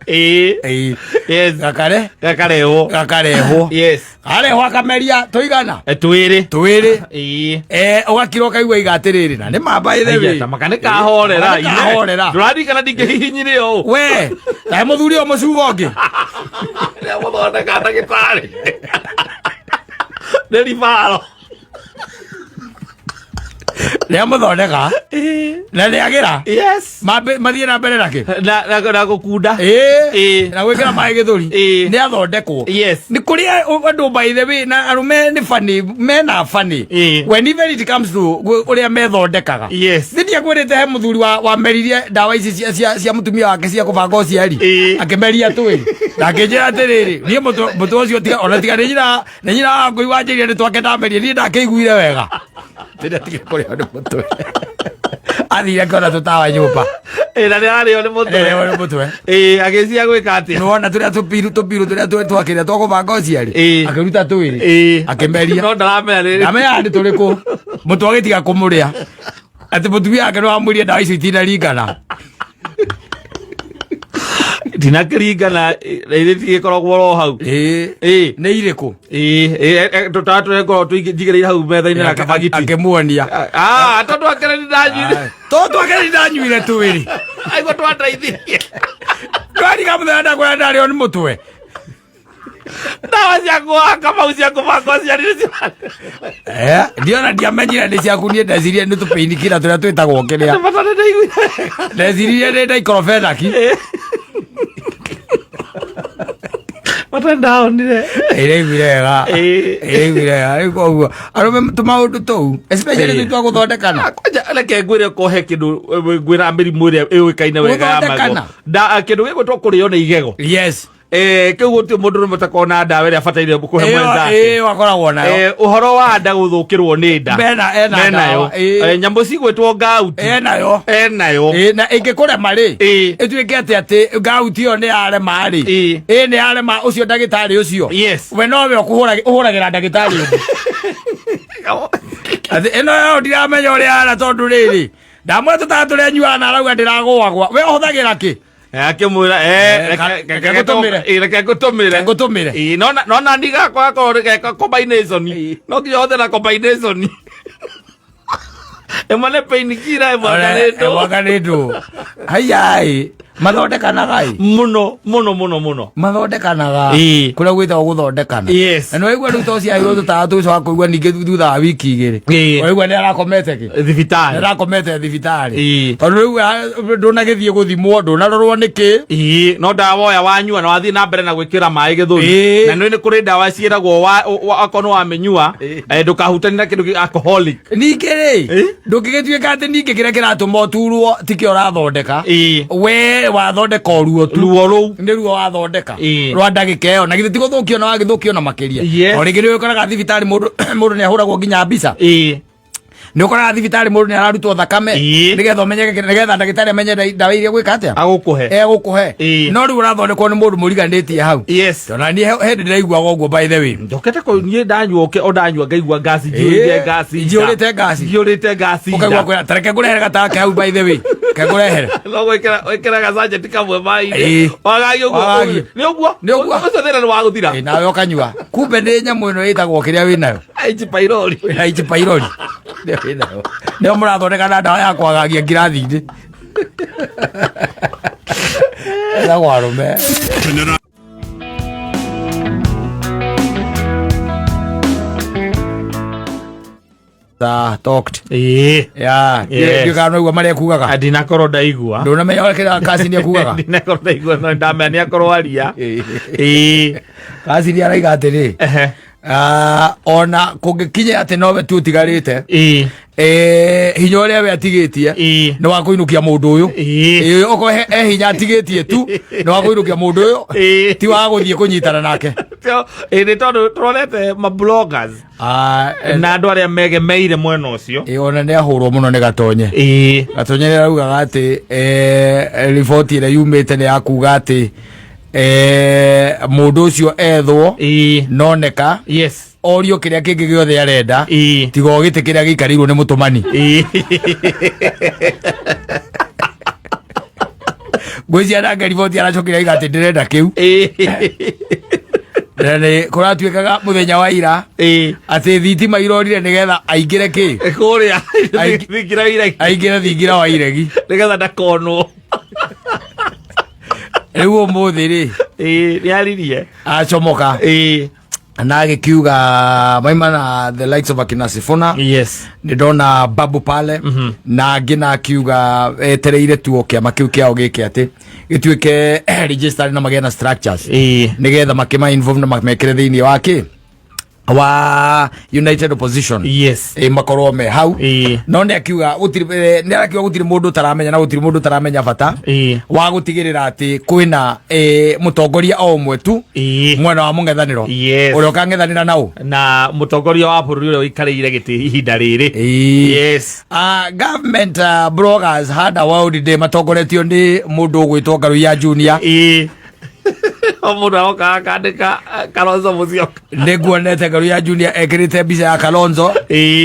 S2: Ĩ.
S1: Ĩ.
S2: Yes.
S1: Gakare.
S2: Gakarehwo.
S1: Gakarehwo.
S2: Yes.
S1: Karehwo akameria tũigana.
S2: Twĩrĩ.
S1: Twĩrĩ.
S2: Ĩ.
S1: Ũgakira ũkaigua iga atĩrĩrĩ na nĩ ma by the way.
S2: Aya, maka nĩ kahorera.
S1: Nĩ kahorera.
S2: Ndũraririkana ndingĩhihinyire ũũ.
S1: We, na mũthuri ũyũ mũcugo ũngĩ.
S2: Rĩrĩa mũthondeka ndagĩtarĩ. Nĩ ribaro.
S1: Rĩa mũthondeka na rĩagĩra.
S2: Yes.
S1: Mathiĩ na mbere nakĩ?
S2: Na gũkunda.
S1: Ĩ. Na gwĩkĩra maĩ gĩthũri.
S2: Ĩ.
S1: Nĩ athondekwo.
S2: Yes.
S1: Nĩ kũrĩ andũ by the way na arũme nĩ funny, mena funny.
S2: Ĩ.
S1: When even it comes to ũrĩa methondekaga.
S2: Yes.
S1: Nĩ ndiakwĩrĩte he mũthuri wameririe ndawa ici cia mũtumia wake cia kũbanga ũciari.
S2: Ĩ.
S1: Akĩmeria twĩrĩ. Na akĩnjĩra atĩrĩrĩ, niĩ mũtwe ũcio tiga ona tiga nĩ nyina nĩ nyina wa ngũi wanjĩrire nĩ twake ndamerie niĩ ndakĩiguire wega. Ndĩratigire kũrĩo nĩ mũtwe. Athire akĩona tũtawa nyũmba.
S2: Ĩ, na nĩ ararĩo nĩ mũtwe.
S1: Nĩ nĩ mũtwe.
S2: Ĩ, agĩciria gwĩka atĩa?
S1: Nĩwona tũrĩa tũpiru tũpiru tũrĩa twakĩrĩa twa kũbanga ũciari.
S2: Ĩ.
S1: Akĩruta twĩrĩ.
S2: Ĩ.
S1: Akĩmeria.
S2: No ndaramenya rĩrĩ.
S1: Ndamenya nĩ tũrĩkũ. Mũtwe agĩtiga kũmũrĩa. Atĩ mũtumia wake nĩ wamwĩrire ndawa icio itinaringana.
S2: Ndinakĩringana, ĩrĩ tigĩkoragwo oro hau.
S1: Ĩ.
S2: Ĩ.
S1: Nĩ irĩkũ?
S2: Ĩ, ĩ, tũtawa tũrĩa ngoragwo njigĩrĩire hau metha-inĩ na kabagiti.
S1: Akĩmuonia.
S2: Ah, tondũ akĩrĩ ndanyuire.
S1: Tondũ akĩrĩ ndanyuire twĩrĩ.
S2: Aigua twandeithirie.
S1: Ndwariga mũthenya ndakwĩra ndarĩo nĩ mũtwe.
S2: Ndawa cia kũhaka mau cia kũbanga ũciari nĩ
S1: Ndiona ndiamenyire nĩ ciaku niĩ ndecirie nĩ tũpainkiller tũrĩa twĩtagwo kĩrĩa.
S2: Bata nĩ ndaiguire.
S1: Ndecirie nĩ diclofenac.
S2: Bata nĩ ndaonire.
S1: Ĩraiguire wega. Ĩraiguire wega. Rĩu koguo arũme tũmaũndũ tũu especially tũu twa gũthondekana.
S2: Kwanja reke ngwĩre kohe kĩndũ ngwĩra mĩrimũ ĩrĩa ĩũĩkaine wega ya magego.
S1: Gũthondekana.
S2: Kĩndũ gĩgwĩtwo kũrĩo nĩ igego.
S1: Yes.
S2: Kĩu gũtirĩ mũndũ ũrũme ũtakoragwo na ndawa ĩrĩa abataire kũhe mwenzake.
S1: Ĩyo akoragwo nayo.
S2: Ũhoro wa nda gũthũkĩrwo nĩ nda.
S1: Ena
S2: Menayo.
S1: ndawa.
S2: Nyamũ cigwĩtwo gout.
S1: Enayo.
S2: Enayo.
S1: Na ĩngĩkũrema rĩ, ĩtuĩke atĩ atĩ gout ĩyo nĩ yarema rĩ. Nĩ yarema ũcio ndagĩtarĩ ũcio.
S2: Yes.
S1: We nowe ũhũragĩra ndagĩtarĩ ũngĩ. Atĩ ĩno yo ndiramenya ũrĩa yara tondũ rĩrĩ. Ndamwĩra tũtawa tũrĩa nyuaga na arauga ndĩragũagwa. We ũhũthagĩra kĩ?
S2: Akĩmwĩra,
S1: Reke ngũtũmĩre.
S2: reke ngũtũmĩre.
S1: Ngũtũmĩre.
S2: Ĩ, no na ndigakwa gakorwo nĩ geka combination. No nginya ũhũthĩre na combination. Ĩmwe nĩ painkiller, ĩmwe nĩ ndũ.
S1: Ĩmwe nĩ ndũ. Haiya, mathondekanaga ĩ.
S2: Mũno, mũno, mũno, mũno.
S1: Mathondekanaga. Kũrĩa gwĩtagwo gũthondekana.
S2: Yes.
S1: Na nĩwaigua rĩu to ciaheirwo tũtawa tũu wa kũigua ningĩ thutha wa wiki igĩrĩ. Waigua nĩ arakomete kĩ?
S2: Thibitarĩ.
S1: Nĩ arakomete thibitarĩ. Tondũ rĩu ndũnagĩthiĩ gũthimwo, ndũnarorwo nĩ kĩ.
S2: No ndawa oya wanyua na wathiĩ na mbere na gwĩkĩra maĩ gĩthũri. Na nĩ kũrĩ ndawa ciĩragwo akorwo nĩ wamĩnyua, ndũkahutanie na kĩndũ kĩ alcoholic.
S1: Ningĩ rĩ, ndũngĩgĩtuĩka atĩ ningĩ kĩrĩa kĩratũma ũturwo tikĩo ũrathondeka. We wathondeka o ruo tu.
S2: Ruo rũu.
S1: Nĩ ruo wathondeka. Rwa ndagĩka ĩyo. Na githĩ ti gũthũkio na wagĩthũkio na makĩria.
S2: Yes.
S1: O rĩngĩ nĩ ũkoraga thibitarĩ mũndũ nĩ ahũragwo nginya mbica. Nĩ ũkoraga thibitarĩ mũndũ nĩ ararutwo thakame. Nĩgetha ũmenyeke, nĩgetha ndagĩtarĩ amenye ndawa iria gwĩka atĩa.
S2: Agũkũhe.
S1: Egũkũhe. No rĩu ũrathondekwo nĩ mũndũ mũriganĩtie hau.
S2: Yes.
S1: Tondũ niĩ hĩndĩ ndĩraiguaga ũguo by the way.
S2: Njokete kũ niĩ ndanyua ũke o ndanyua ngaigua ngasi njiyũrĩte ngasi.
S1: Njiyũrĩte ngasi.
S2: Njiyũrĩte ngasi.
S1: Ũkaigua kwĩra, ta reke ngũrehere gatake hau by the way. Reke ngũrehere.
S2: No gwĩkĩra gwĩkĩra gacajeti kamwe maĩ-inĩ. Wagagie ũguo.
S1: Wagagie.
S2: Nĩ ũguo.
S1: Nĩ ũguo.
S2: Ũcio thĩna nĩ wagũthira.
S1: Nawe ũkanyua. Kumbe nĩ nyamũ ĩno ĩtagwo kĩrĩa wĩnayo.
S2: H pylori.
S1: Wĩna H pylori. Nĩyo wĩnayo. Nĩyo mũrathondeka na ndawa ya kwagagia ngirathi-inĩ. Ethagwo arũme. Talked.
S2: Ĩĩ.
S1: Yeah.
S2: Yes.
S1: Ndiũĩ kana nĩwaigua marĩa ekugaga.
S2: Ndinakorwo ndaigua.
S1: Ndũnamenya ũrĩa kĩrĩa Kasini ekugaga.
S2: Ndinakorwo ndaigua no ndamenya nĩ akorwo aria. Ĩĩ.
S1: Kasini araiga atĩrĩ.
S2: Ehe.
S1: Ah, ona kũngĩkinya atĩ nowe tu ũtigarĩte
S2: Ĩĩ.
S1: Hinya ũrĩa we atigĩtie
S2: Ĩĩ.
S1: nĩ wa kũinũkia mũndũ ũyũ.
S2: Ĩĩ.
S1: Okorwo he hinya atigĩtie tu nĩ wa kũinũkia mũndũ ũyũ,
S2: Ĩĩ.
S1: ti wa gũthiĩ kũnyitana nake.
S2: Ĩĩ, nĩ tondũ tũrorete mabloggers na andũ arĩa megemeire mwena ũcio.
S1: Ona nĩ ahũrwo mũno nĩ Gatonye.
S2: Ĩĩ.
S1: Gatonye nĩ araugaga atĩ riboti ĩrĩa yumĩte nĩ ya kuga atĩ mũndũ ũcio ethwo
S2: Ĩĩ.
S1: noneka
S2: Yes.
S1: orio kĩrĩa kĩngĩ gĩothe arenda
S2: Ĩĩ.
S1: tiga o gĩtĩ kĩrĩa gĩikarĩirwo nĩ mũtũmani.
S2: Ĩĩ.
S1: Ngwĩciria nake riboti aracokire aiga atĩ ndĩrenda kĩu.
S2: Ĩĩ.
S1: Na nĩ kũratuĩkaga mũthenya wa ira
S2: Ĩĩ.
S1: atĩ thitima irorire nĩgetha aingĩre kĩ
S2: Kũrĩa thingira wa iregi.
S1: Aingĩre thingira wa iregi.
S2: Nĩgetha ndakonwo.
S1: Rĩu ũmũthĩ rĩ,
S2: Ĩĩ, nĩaririe.
S1: acomoka
S2: Ĩĩ.
S1: na agĩkiuga maima na the likes of akina Sifuna.
S2: Yes.
S1: Nĩ ndona Babu pale na angĩ, na akiuga etereire tu o kĩama kĩu kĩao gĩke atĩ gĩtuĩke registered na magĩe na structures, nĩgetha makĩma involve na mamekĩre thĩinĩ wa kĩ wa United Opposition.
S2: Yes.
S1: Makorwo me hau.
S2: Ĩĩ.
S1: No nĩ akiuga gũtirĩ nĩ arakiuga gũtirĩ mũndũ ũtaramenya na gũtirĩ mũndũ ũtaramenya bata wa gũtigĩrĩra atĩ kwĩna mũtongoria o ũmwe tu mwena wa mũng'ethanĩro
S2: Yes.
S1: ũrĩa ũkang'ethanĩra nao
S2: na mũtongoria wa bũrũri ũrĩa ũikarĩire gĩtĩ ihinda rĩrĩ.
S1: Ĩĩ.
S2: Yes.
S1: Government bloggers had a wild day matongoretio nĩ mũndũ ũgwĩtwo Ngaruiya Junior.
S2: Ĩĩ, o mũndũ aroka akandĩka Kalonzo Musyoka.
S1: Nĩ nguonete Ngaruiya Junior ekĩrĩte mbica ya Kalonzo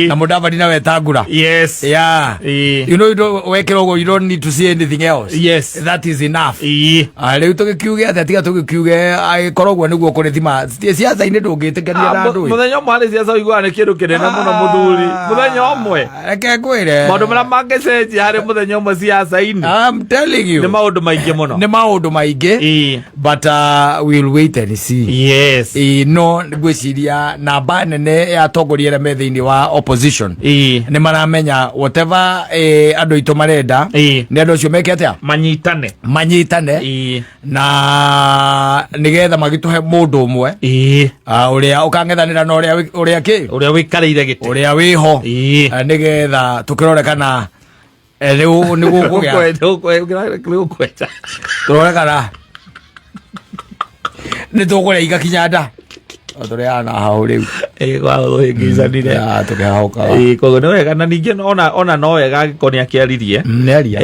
S1: na Mudavadi na Wetangula.
S2: Yes.
S1: Yeah.
S2: Ĩĩ.
S1: You know, you don't wekĩra ũguo, you don't need to see anything else.
S2: Yes.
S1: That is enough.
S2: Ĩĩ.
S1: Ah, rĩu tũgĩkiuge atĩa tiga tũgĩkiuge agĩkorwo ũguo nĩguo kũrĩ thima ciaca-inĩ ndũngĩtĩkania na andũ ĩ.
S2: Mũthenya ũmwe harĩ ciaca ũiguaga nĩ kĩndũ kĩnene mũno mũthuri, mũthenya ũmwe.
S1: Reke ngwĩre.
S2: Maũndũ marĩa mangĩcenjia harĩ mũthenya ũmwe ciaca-inĩ
S1: I'm telling you.
S2: nĩ maũndũ maingĩ mũno.
S1: Nĩ maũndũ maingĩ.
S2: Ĩĩ.
S1: But we'll wait and see.
S2: Yes.
S1: Ĩĩ, no ngwĩciria namba nene ya atongoria arĩa me thĩinĩ wa opposition nĩ maramenya whatever andũ aitũ marenda
S2: Ĩĩ.
S1: nĩ andũ acio meke atĩa?
S2: Manyitane.
S1: Manyitane na nĩgetha magĩtũhe mũndũ ũmwe ũrĩa ũkang'ethanĩra na ũrĩa kĩ
S2: ũrĩa wĩikarĩire gĩtĩ.
S1: Ũrĩa wĩho.
S2: Ĩĩ.
S1: Nĩgetha tũkĩrore kana rĩu nĩ gũkũgĩa
S2: Nĩgũkwenja.
S1: Tũrore kana nĩ tũkũrĩa igakinya nda O tũrĩaga na hau rĩu.
S2: Gwahĩngĩcanire.
S1: Ya, tũkĩhahũkaga.
S2: Ĩĩ, koguo nĩ wega na ningĩ ona no wega angĩkorwo nĩ akĩaririe.
S1: Nĩ aria.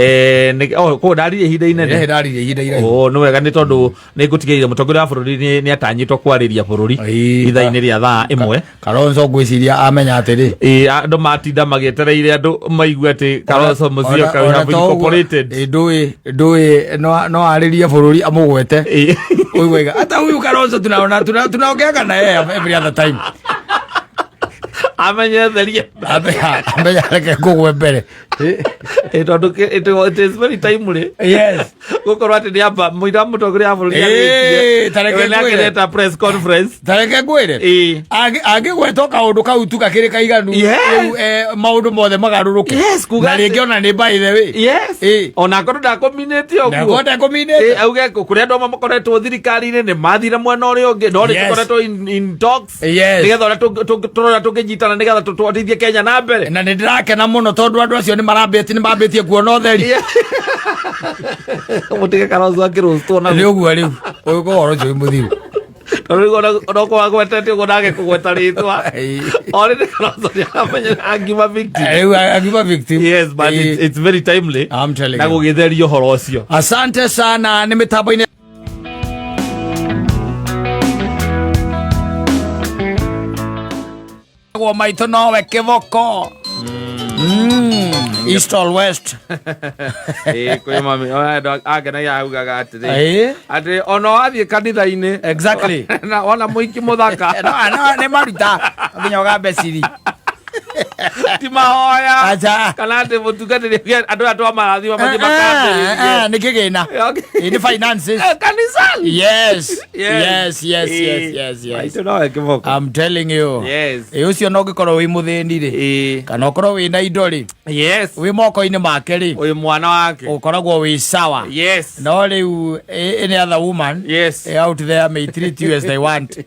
S2: Oh, koguo ndaririe ihinda inene.
S1: Ndaririe ihinda iraihu.
S2: Oh, nĩ wega nĩ tondũ nĩ ngũtigĩrĩra mũtongoria wa bũrũri nĩ atanyĩtwo kwarĩria bũrũri
S1: Ĩĩ.
S2: ithaa-inĩ rĩa thaa 1.
S1: Kalonzo ngwĩciria amenya atĩrĩ,
S2: Ĩĩ, andũ matinda magĩetereire andũ maigue atĩ Kalonzo Musyoka we have incorporated.
S1: Ndũĩ ndũĩ no arĩrie bũrũri amũgwete.
S2: Ĩĩ.
S1: Ũigua hata huyu Kalonzo tunaona tunaongeaga na yeye every other time.
S2: Amenye therie.
S1: Amenya reke ngũgwe mbere.
S2: Ĩĩ, tondũ it is very timely gũkorwo atĩ nĩ amba mũira mũtongoria wa bũrũri
S1: Ĩĩ, ta reke
S2: arĩtie. We nĩ
S1: ngwĩre.
S2: akĩreta press conference.
S1: Tareke ngwĩre.
S2: Ĩĩ.
S1: Angĩgwetwo kaũndũ kau tu gakĩrĩ kaiganu,
S2: Yes.
S1: rĩu, maũndũ mothe magarũrũke.
S2: Yes, kuga
S1: na
S2: atĩ-
S1: rĩngĩ ona nĩ by the way.
S2: Yes.
S1: Ĩĩ.
S2: Ona akorwo ndakũminĩte ũguo.
S1: Ndakorwo ndekũminĩte.
S2: Ĩĩ, auge kũrĩ andũ amwe makoretwo thirikari-inĩ nĩ mathire mwena ũrĩa ũngĩ no nĩ tũkoretwo in talks nĩgetha ũrĩa tũrona tũngĩnyitana nĩgetha tũtwarithie Kenya na mbere.
S1: Na nĩ ndĩrakena mũno tondũ andũ acio nĩ marambĩtie nĩ mambĩtie kuona ũtheri.
S2: Mũtige Kalonzo akĩrũstwo
S1: Nĩ
S2: naguo.
S1: ũguo rĩu ũyũ ũhoro ũcio wĩ mũthiru.
S2: Tondũ rĩu ona okorwo agwetete ũguo ndage kũgweta rĩtwa. O rĩrĩ Kalonzo nĩ aramenya angiuma victim.
S1: Rĩu angiuma victim.
S2: Yes, but it's very timely
S1: I'm telling
S2: na
S1: you.
S2: gũgĩtheria ũhoro ũcio.
S1: Asante sana nĩ mĩtambo-inĩ. Gwo maitũ nowe kĩboko. East or west.
S2: Ĩĩ, kwĩ mami andũ angenagia augaga atĩrĩ
S1: Ĩĩ.
S2: atĩ ona wathiĩ kanitha-inĩ na wona mũiki mũthaka
S1: No, no, nĩ maruta nginya ũgambe ciri.
S2: Ti mahoya.
S1: Aca.
S2: Kana atä må tungatä andå aya twamarathima mathiä makambä
S1: Nä kä gä na nä finances.
S2: Kanisani.
S1: Yes, yes, yes, yes, yes, yes.
S2: Maitå nowe kä boko.
S1: I'm telling you.
S2: Yes.
S1: Ĩ ũcio no ũngĩkorwo wĩ mũthĩni rĩ,
S2: Ĩĩ.
S1: kana ũkorwo wĩ na indo rĩ,
S2: Yes.
S1: wĩ moko-inĩ make rĩ,
S2: Å mwana wake.
S1: ũkoragwo wĩ sawa.
S2: Yes.
S1: No rĩu any other woman
S2: Yes.
S1: out there may treat you as they want.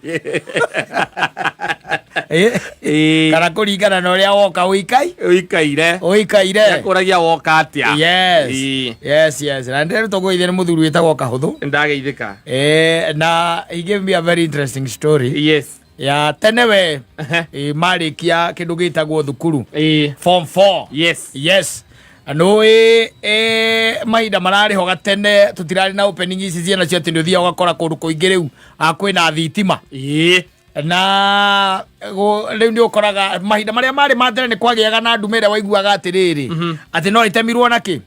S2: Ĩĩ.
S1: Kana kũringana na ũrĩa woka ũikai
S2: Ũikaire.
S1: ũikaire.
S2: Ekũragia woka atĩa.
S1: Yes.
S2: Ĩĩ.
S1: Yes. Na ndĩrutwo gũithia nĩ mũthuri wĩtagwo Kahũthũ.
S2: Ndageithĩka.
S1: Na he gave me a very interesting story
S2: Yes.
S1: ya tene we
S2: Ehe.
S1: marĩkia kĩndũ gĩtagwo thukuru,
S2: Ĩĩ.
S1: form 4.
S2: Yes.
S1: Yes, nũĩ mahinda mararĩ ho gatene tũtirarĩ na opening ici ciana cio atĩ nĩ ũthiaga ũgakora kũndũ kũingĩ rĩu kwĩna thitima.
S2: Ĩĩ.
S1: Na rĩu nĩ ũkoraga mahinda marĩa marĩ ma tene nĩ kwagĩaga na ndume ĩrĩa waiguaga atĩrĩrĩ atĩ no ĩtemirwo na kĩ?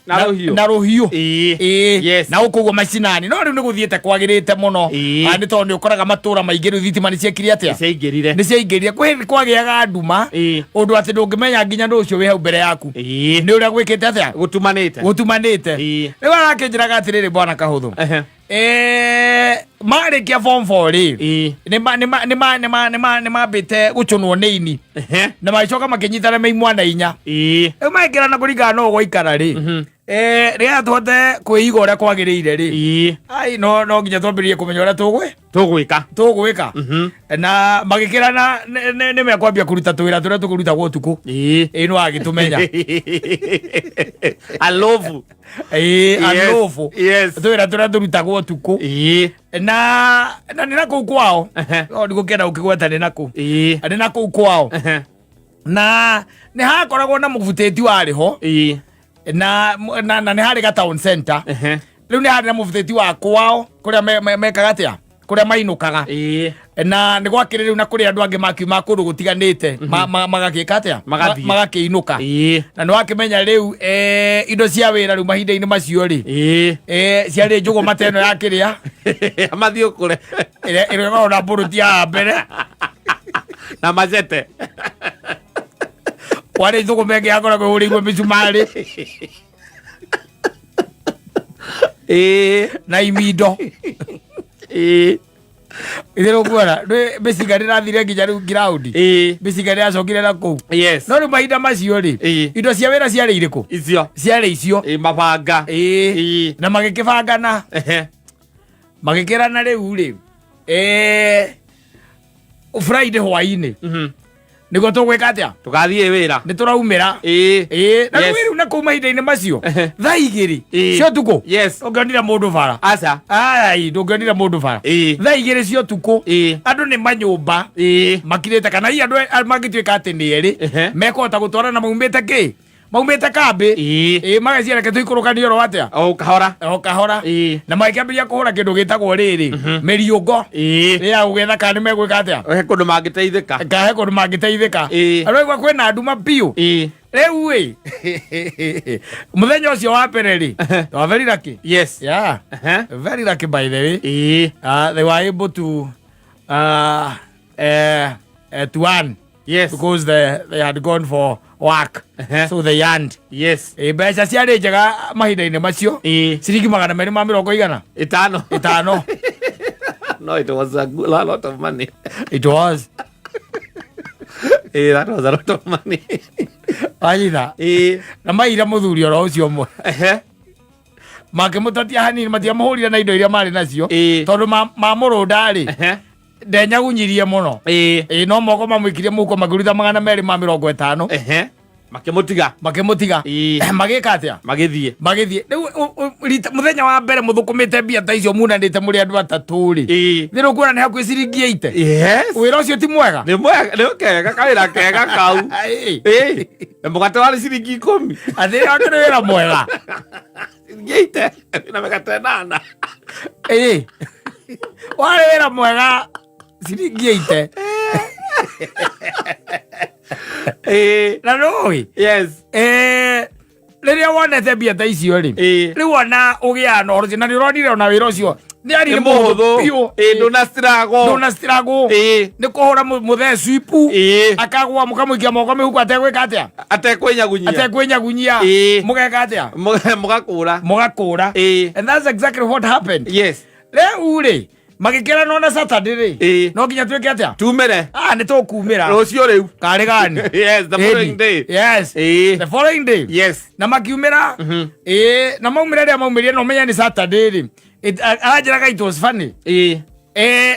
S2: Na rũhiũ.
S1: Na rũhiũ.
S2: Ĩĩ.
S1: Ĩĩ.
S2: Yes.
S1: Na gũkũ ũguo macinani no rĩu nĩ gũthiĩte kwagĩrĩte mũno.
S2: Ĩĩ.
S1: Nĩ tondũ nĩ ũkoraga matũra maingĩ rĩu thitima nĩ ciekire atĩa?
S2: Ciaingĩrire.
S1: Nĩ ciaingĩrire. Kwĩ kwagĩaga nduma
S2: Ĩĩ.
S1: ũndũ atĩ ndũngĩmenya nginya ndũ ũcio wĩ hau mbere yaku
S2: Ĩĩ.
S1: nĩ ũrĩa gwĩkĩte atĩa.
S2: Gũtumanĩte.
S1: Gũtumanĩte.
S2: Ĩĩ.
S1: Rĩu arakĩnjĩraga atĩrĩrĩ, bwana Kahũthũ,
S2: Ehe.
S1: Marĩkia form 4 rĩ,
S2: Ĩĩ.
S1: nĩ mambĩte gũcũnwo nĩ ini
S2: Ehe.
S1: na magĩcoka makĩnyitana me imwana inya.
S2: Ĩĩ.
S1: Rĩu magĩkĩrana kũringana na ũgwaikara rĩ, rĩrĩa tũhote kwĩiga ũrĩa kwagĩrĩire rĩ,
S2: Ĩĩ.
S1: ai no nginya twambĩrĩrie kũmenya ũrĩa tũgwĩ
S2: Tũgwĩka.
S1: Tũgwĩka.
S2: Mhm.
S1: Na magĩkĩrana nĩ mekwambia kũruta tũwĩra tũrĩa tũkũrutagwo ũtukũ.
S2: Ĩĩ.
S1: Ĩ no agĩtũmenya.
S2: Alovu.
S1: Ĩ alũbũ.
S2: Yes.
S1: Tũwĩra tũrĩa tũrutagwo ũtukũ.
S2: Ĩĩ.
S1: Na nĩ na kũu kwao.
S2: Ehe.
S1: No ndigũkĩenda gũkĩgweta nĩ na kũ.
S2: Ĩĩ.
S1: Nĩ na kũu kwao.
S2: Ehe.
S1: Na nĩ hakoragwo na mũbutĩti warĩ ho.
S2: Ĩĩ.
S1: Na nĩ harĩ ga town center.
S2: Ehe.
S1: Rĩu nĩ harĩ na mũbutĩti wa kwao kũrĩa mekaga atĩa, kũrĩa mainũkaga.
S2: Ĩĩ.
S1: Na nĩ gwakĩrĩ rĩu na kũrĩ andũ angĩ makiuma kũndũ gũtiganĩte magagĩka atĩa?
S2: Magathiĩ.
S1: Magakĩinũka.
S2: Ĩĩ.
S1: Na nĩ wakĩmenya rĩu indo cia wĩra rĩu mahinda-inĩ macio rĩ,
S2: Ĩĩ.
S1: Ciarĩ njũgũma ta ĩno ya kĩrĩa
S2: Mathiĩ ũkũre.
S1: Ĩrĩa ĩkoragwo na mbũrũti ya mbere.
S2: Na macete.
S1: Warĩ njũgũma ĩngĩ yakoragwo ĩhũrĩirwo mĩcumarĩ.
S2: Ĩĩ.
S1: Na imindo.
S2: Ĩĩ.
S1: Itherũ kuona mĩcinga ndĩrathire nginya rĩu ngiraũndi.
S2: Ĩĩ.
S1: Mĩcinga ndĩracokire na kũu.
S2: Yes.
S1: No rĩu mahinda macio rĩ,
S2: Ĩĩ.
S1: indo cia wĩra ciarĩ irĩkũ?
S2: Icio.
S1: Ciarĩ icio.
S2: Ĩĩ, mabanga.
S1: Ĩĩ.
S2: Ĩĩ.
S1: Na magĩkĩbangana.
S2: Ehe.
S1: Magĩkĩrana rĩu rĩ, Friday hwainĩ nĩguo tũgwĩka atĩa?
S2: Tũgathiĩ wĩra.
S1: Nĩ tũraumĩra.
S2: Ĩĩ.
S1: Ĩĩ, na
S2: Yes.
S1: rĩu na kũu mahinda-inĩ macio
S2: Ehe.
S1: thaa 2
S2: Ĩĩ.
S1: cia ũtukũ
S2: Yes.
S1: ndũngĩonire mũndũ bara.
S2: Aca.
S1: Ai, ndũngĩonire mũndũ bara.
S2: Ĩĩ.
S1: Thaa 2 cia ũtukũ
S2: Ĩĩ.
S1: andũ nĩ manyũmba
S2: Ĩĩ.
S1: makirĩte, kana hihi andũ mangĩtuĩka atĩ nĩ erĩ
S2: Ehe.
S1: mekũhota gũtwarana maumĩte kĩ, maumĩte kambĩ.
S2: Ĩĩ.
S1: Ĩĩ, mageciria reke tũikũrũkanie oro atĩa?
S2: O kahora.
S1: O kahora.
S2: Ĩĩ.
S1: Na magĩkĩambĩrĩria kũhũra kĩndũ gĩtagwo rĩrĩ mĩriũngo
S2: Ĩĩ.
S1: ya gũgetha kana nĩ megwĩka atĩa.
S2: He kũndũ mangĩteithĩka.
S1: Kahe kũndũ mangĩteithĩka.
S2: Ĩĩ.
S1: Aroigua kwĩna nduma biũ.
S2: Ĩĩ.
S1: Rĩu ĩ mũthenya ũcio wa mbere rĩ, they were very lucky. Yeah.
S2: Ehe.
S1: Very lucky, by the way.
S2: Ĩĩ.
S1: They were able to earn because they had gone for work. So they earned. Mbeca ciarĩ njega mahinda-inĩ macio.
S2: Ĩĩ.
S1: Ciringi magana merĩ ma mĩrongo igana
S2: Ĩtano.
S1: Ĩtano.
S2: No, it was a lot of money.
S1: It was.
S2: Ĩĩ, that was a lot of money.
S1: Wanyita?
S2: Ĩĩ.
S1: Na maira mũthuri oro ũcio ũmwe
S2: Ehe.
S1: makĩmũtatia hanini, matiamũhũrire na indo iria marĩ nacio
S2: Ĩĩ.
S1: tondũ mamũrũnda rĩ,
S2: Ehe.
S1: ndenyagunyirie mũno.
S2: Ĩĩ.
S1: Ĩĩ, no moko mamũikirie mũhuko makĩruta 250.
S2: Ehe. Makĩmũtiga.
S1: Makĩmũtiga.
S2: Ĩĩ.
S1: Magĩka atĩa?
S2: Magĩthiĩ.
S1: Magĩthiĩ. Rĩu mũthenya wa mbere mũthũkũmĩte mbia ta icio munanĩte mũrĩ andũ atatũ rĩ,
S2: Ĩĩ.
S1: thĩ rũkuona nĩ hakuhĩ ciringi 80.
S2: Yes.
S1: Wĩra ũcio ti mwega.
S2: Nĩ mwega, nĩ kega kawĩra kega kau.
S1: Ĩĩ.
S2: Ĩĩ. Na mũgate warĩ ciringi 10.
S1: Atĩ akĩrĩ wĩra mwega.
S2: Ciringi 80 na mĩgate 8.
S1: Ĩĩ, warĩ wĩra mwega ciringi 80.
S2: Ĩĩ.
S1: Na nũĩ rĩrĩa wonete mbia ta icio rĩ,
S2: Ĩĩ.
S1: rĩu ona ũgĩaga na ũhoro ũcio na nĩ ũronire ona wĩra ũcio Nĩ arĩ
S2: Nĩ
S1: mũhũthũ
S2: mũhũthũ.
S1: biũ.
S2: Ĩĩ, ndũna struggle.
S1: Ndũna struggle.
S2: Ĩĩ.
S1: Nĩ kũhũra mũthee swipu.
S2: Ĩĩ.
S1: Akagwa mũkamũikia moko mĩhuko ategwĩka atĩa?
S2: Atekwĩnyagunyia.
S1: Atekwĩnyagunyia.
S2: Ĩĩ.
S1: Mũgeka atĩa?
S2: Mũgakũra.
S1: Mũgakũra.
S2: Ĩĩ.
S1: And that's exactly what happened.
S2: Yes.
S1: Rĩu rĩ, magĩkĩranwo na Saturday rĩ.
S2: Ĩĩ.
S1: No nginya twĩke atĩa?
S2: Tumĩre.
S1: Ah, nĩ tũkumĩra.
S2: Rũciũ rĩu.
S1: Karĩ gani?
S2: Yes, the following
S1: Ĩni.
S2: day.
S1: Yes.
S2: Ĩĩ.
S1: The following day.
S2: Yes.
S1: Na makiumĩra. Ĩĩ, na maumĩra rĩrĩa maumĩrire na ũmenye nĩ Saturday rĩ. Aranjĩraga it was funny.
S2: Ĩĩ.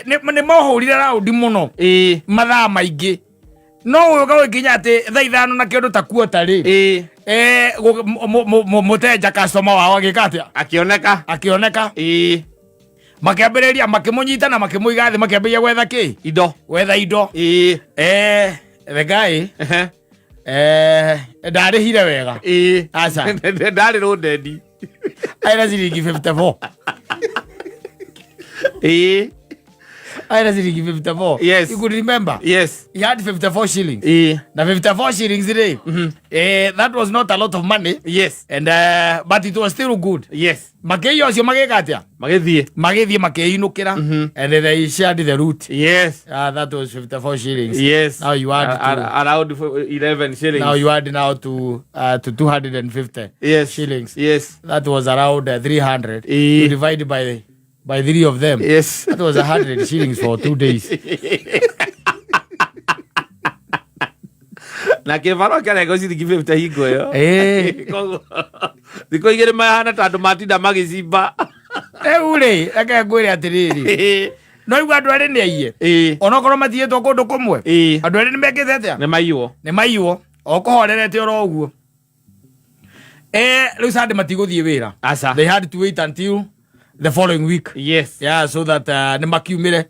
S1: Nĩ mohũrire raundi mũno.
S2: Ĩĩ.
S1: Mathaa maingĩ. No ũyũ gũgĩkinya atĩ thaa 5 na kĩndũ ta kuota rĩ.
S2: Ĩĩ.
S1: Mũtenja customer wao agĩka atĩa?
S2: Akĩoneka.
S1: Akĩoneka.
S2: Ĩĩ.
S1: Makĩambĩrĩria makĩmũnyita na makĩmũiga thĩ makĩambĩrĩria gwetha kĩ?
S2: Indo.
S1: Gwetha indo.
S2: Ĩĩ.
S1: The guy
S2: Ehe.
S1: ndarĩhire wega.
S2: Ĩĩ.
S1: Aca.
S2: Ndarĩ rũndendi.
S1: Aina ciringi 54.
S2: Ĩĩ.
S1: Aina ciringi 54.
S2: Yes.
S1: You could remember.
S2: Yes.
S1: He had 54 shillings.
S2: Ĩĩ.
S1: Na 54 shillings rĩ. That was not a lot of money.
S2: Yes.
S1: And but it was still good.
S2: Yes.
S1: Makĩiya ũcio magĩka atĩa?
S2: Magĩthiĩ.
S1: Magĩthiĩ makĩinũkĩra. And they shared the route.
S2: Yes.
S1: That was 54 shillings.
S2: Yes.
S1: Now you add to
S2: around 11 shillings.
S1: Now you add now to 250
S2: Yes.
S1: shillings.
S2: Yes.
S1: That was around 300.
S2: Eh.
S1: You divide by three of them.
S2: Yes.
S1: That was 100 shillings for 2 days.
S2: Na kĩbarũa kĩarengo ciringi 50 hingo ĩyo. Koguo, thikũ igĩrĩ mahana ta andũ matinda magĩcimba.
S1: Rĩu rĩ, reke ngwĩre atĩrĩrĩ. No igua andũ erĩ nĩ aiye.
S2: Ĩĩ.
S1: Onokorwo matigĩtwo kũndũ kũmwe.
S2: Ĩĩ.
S1: Andũ erĩ nĩ mekĩte atĩa?
S2: Nĩ maiywo.
S1: Nĩ maiywo. O kũhorerete oro ũguo. Rĩu Sunday matigũthiĩ wĩra.
S2: Aca.
S1: They had to wait until the following week.
S2: Yes.
S1: Yeah, so that nĩ makiumĩre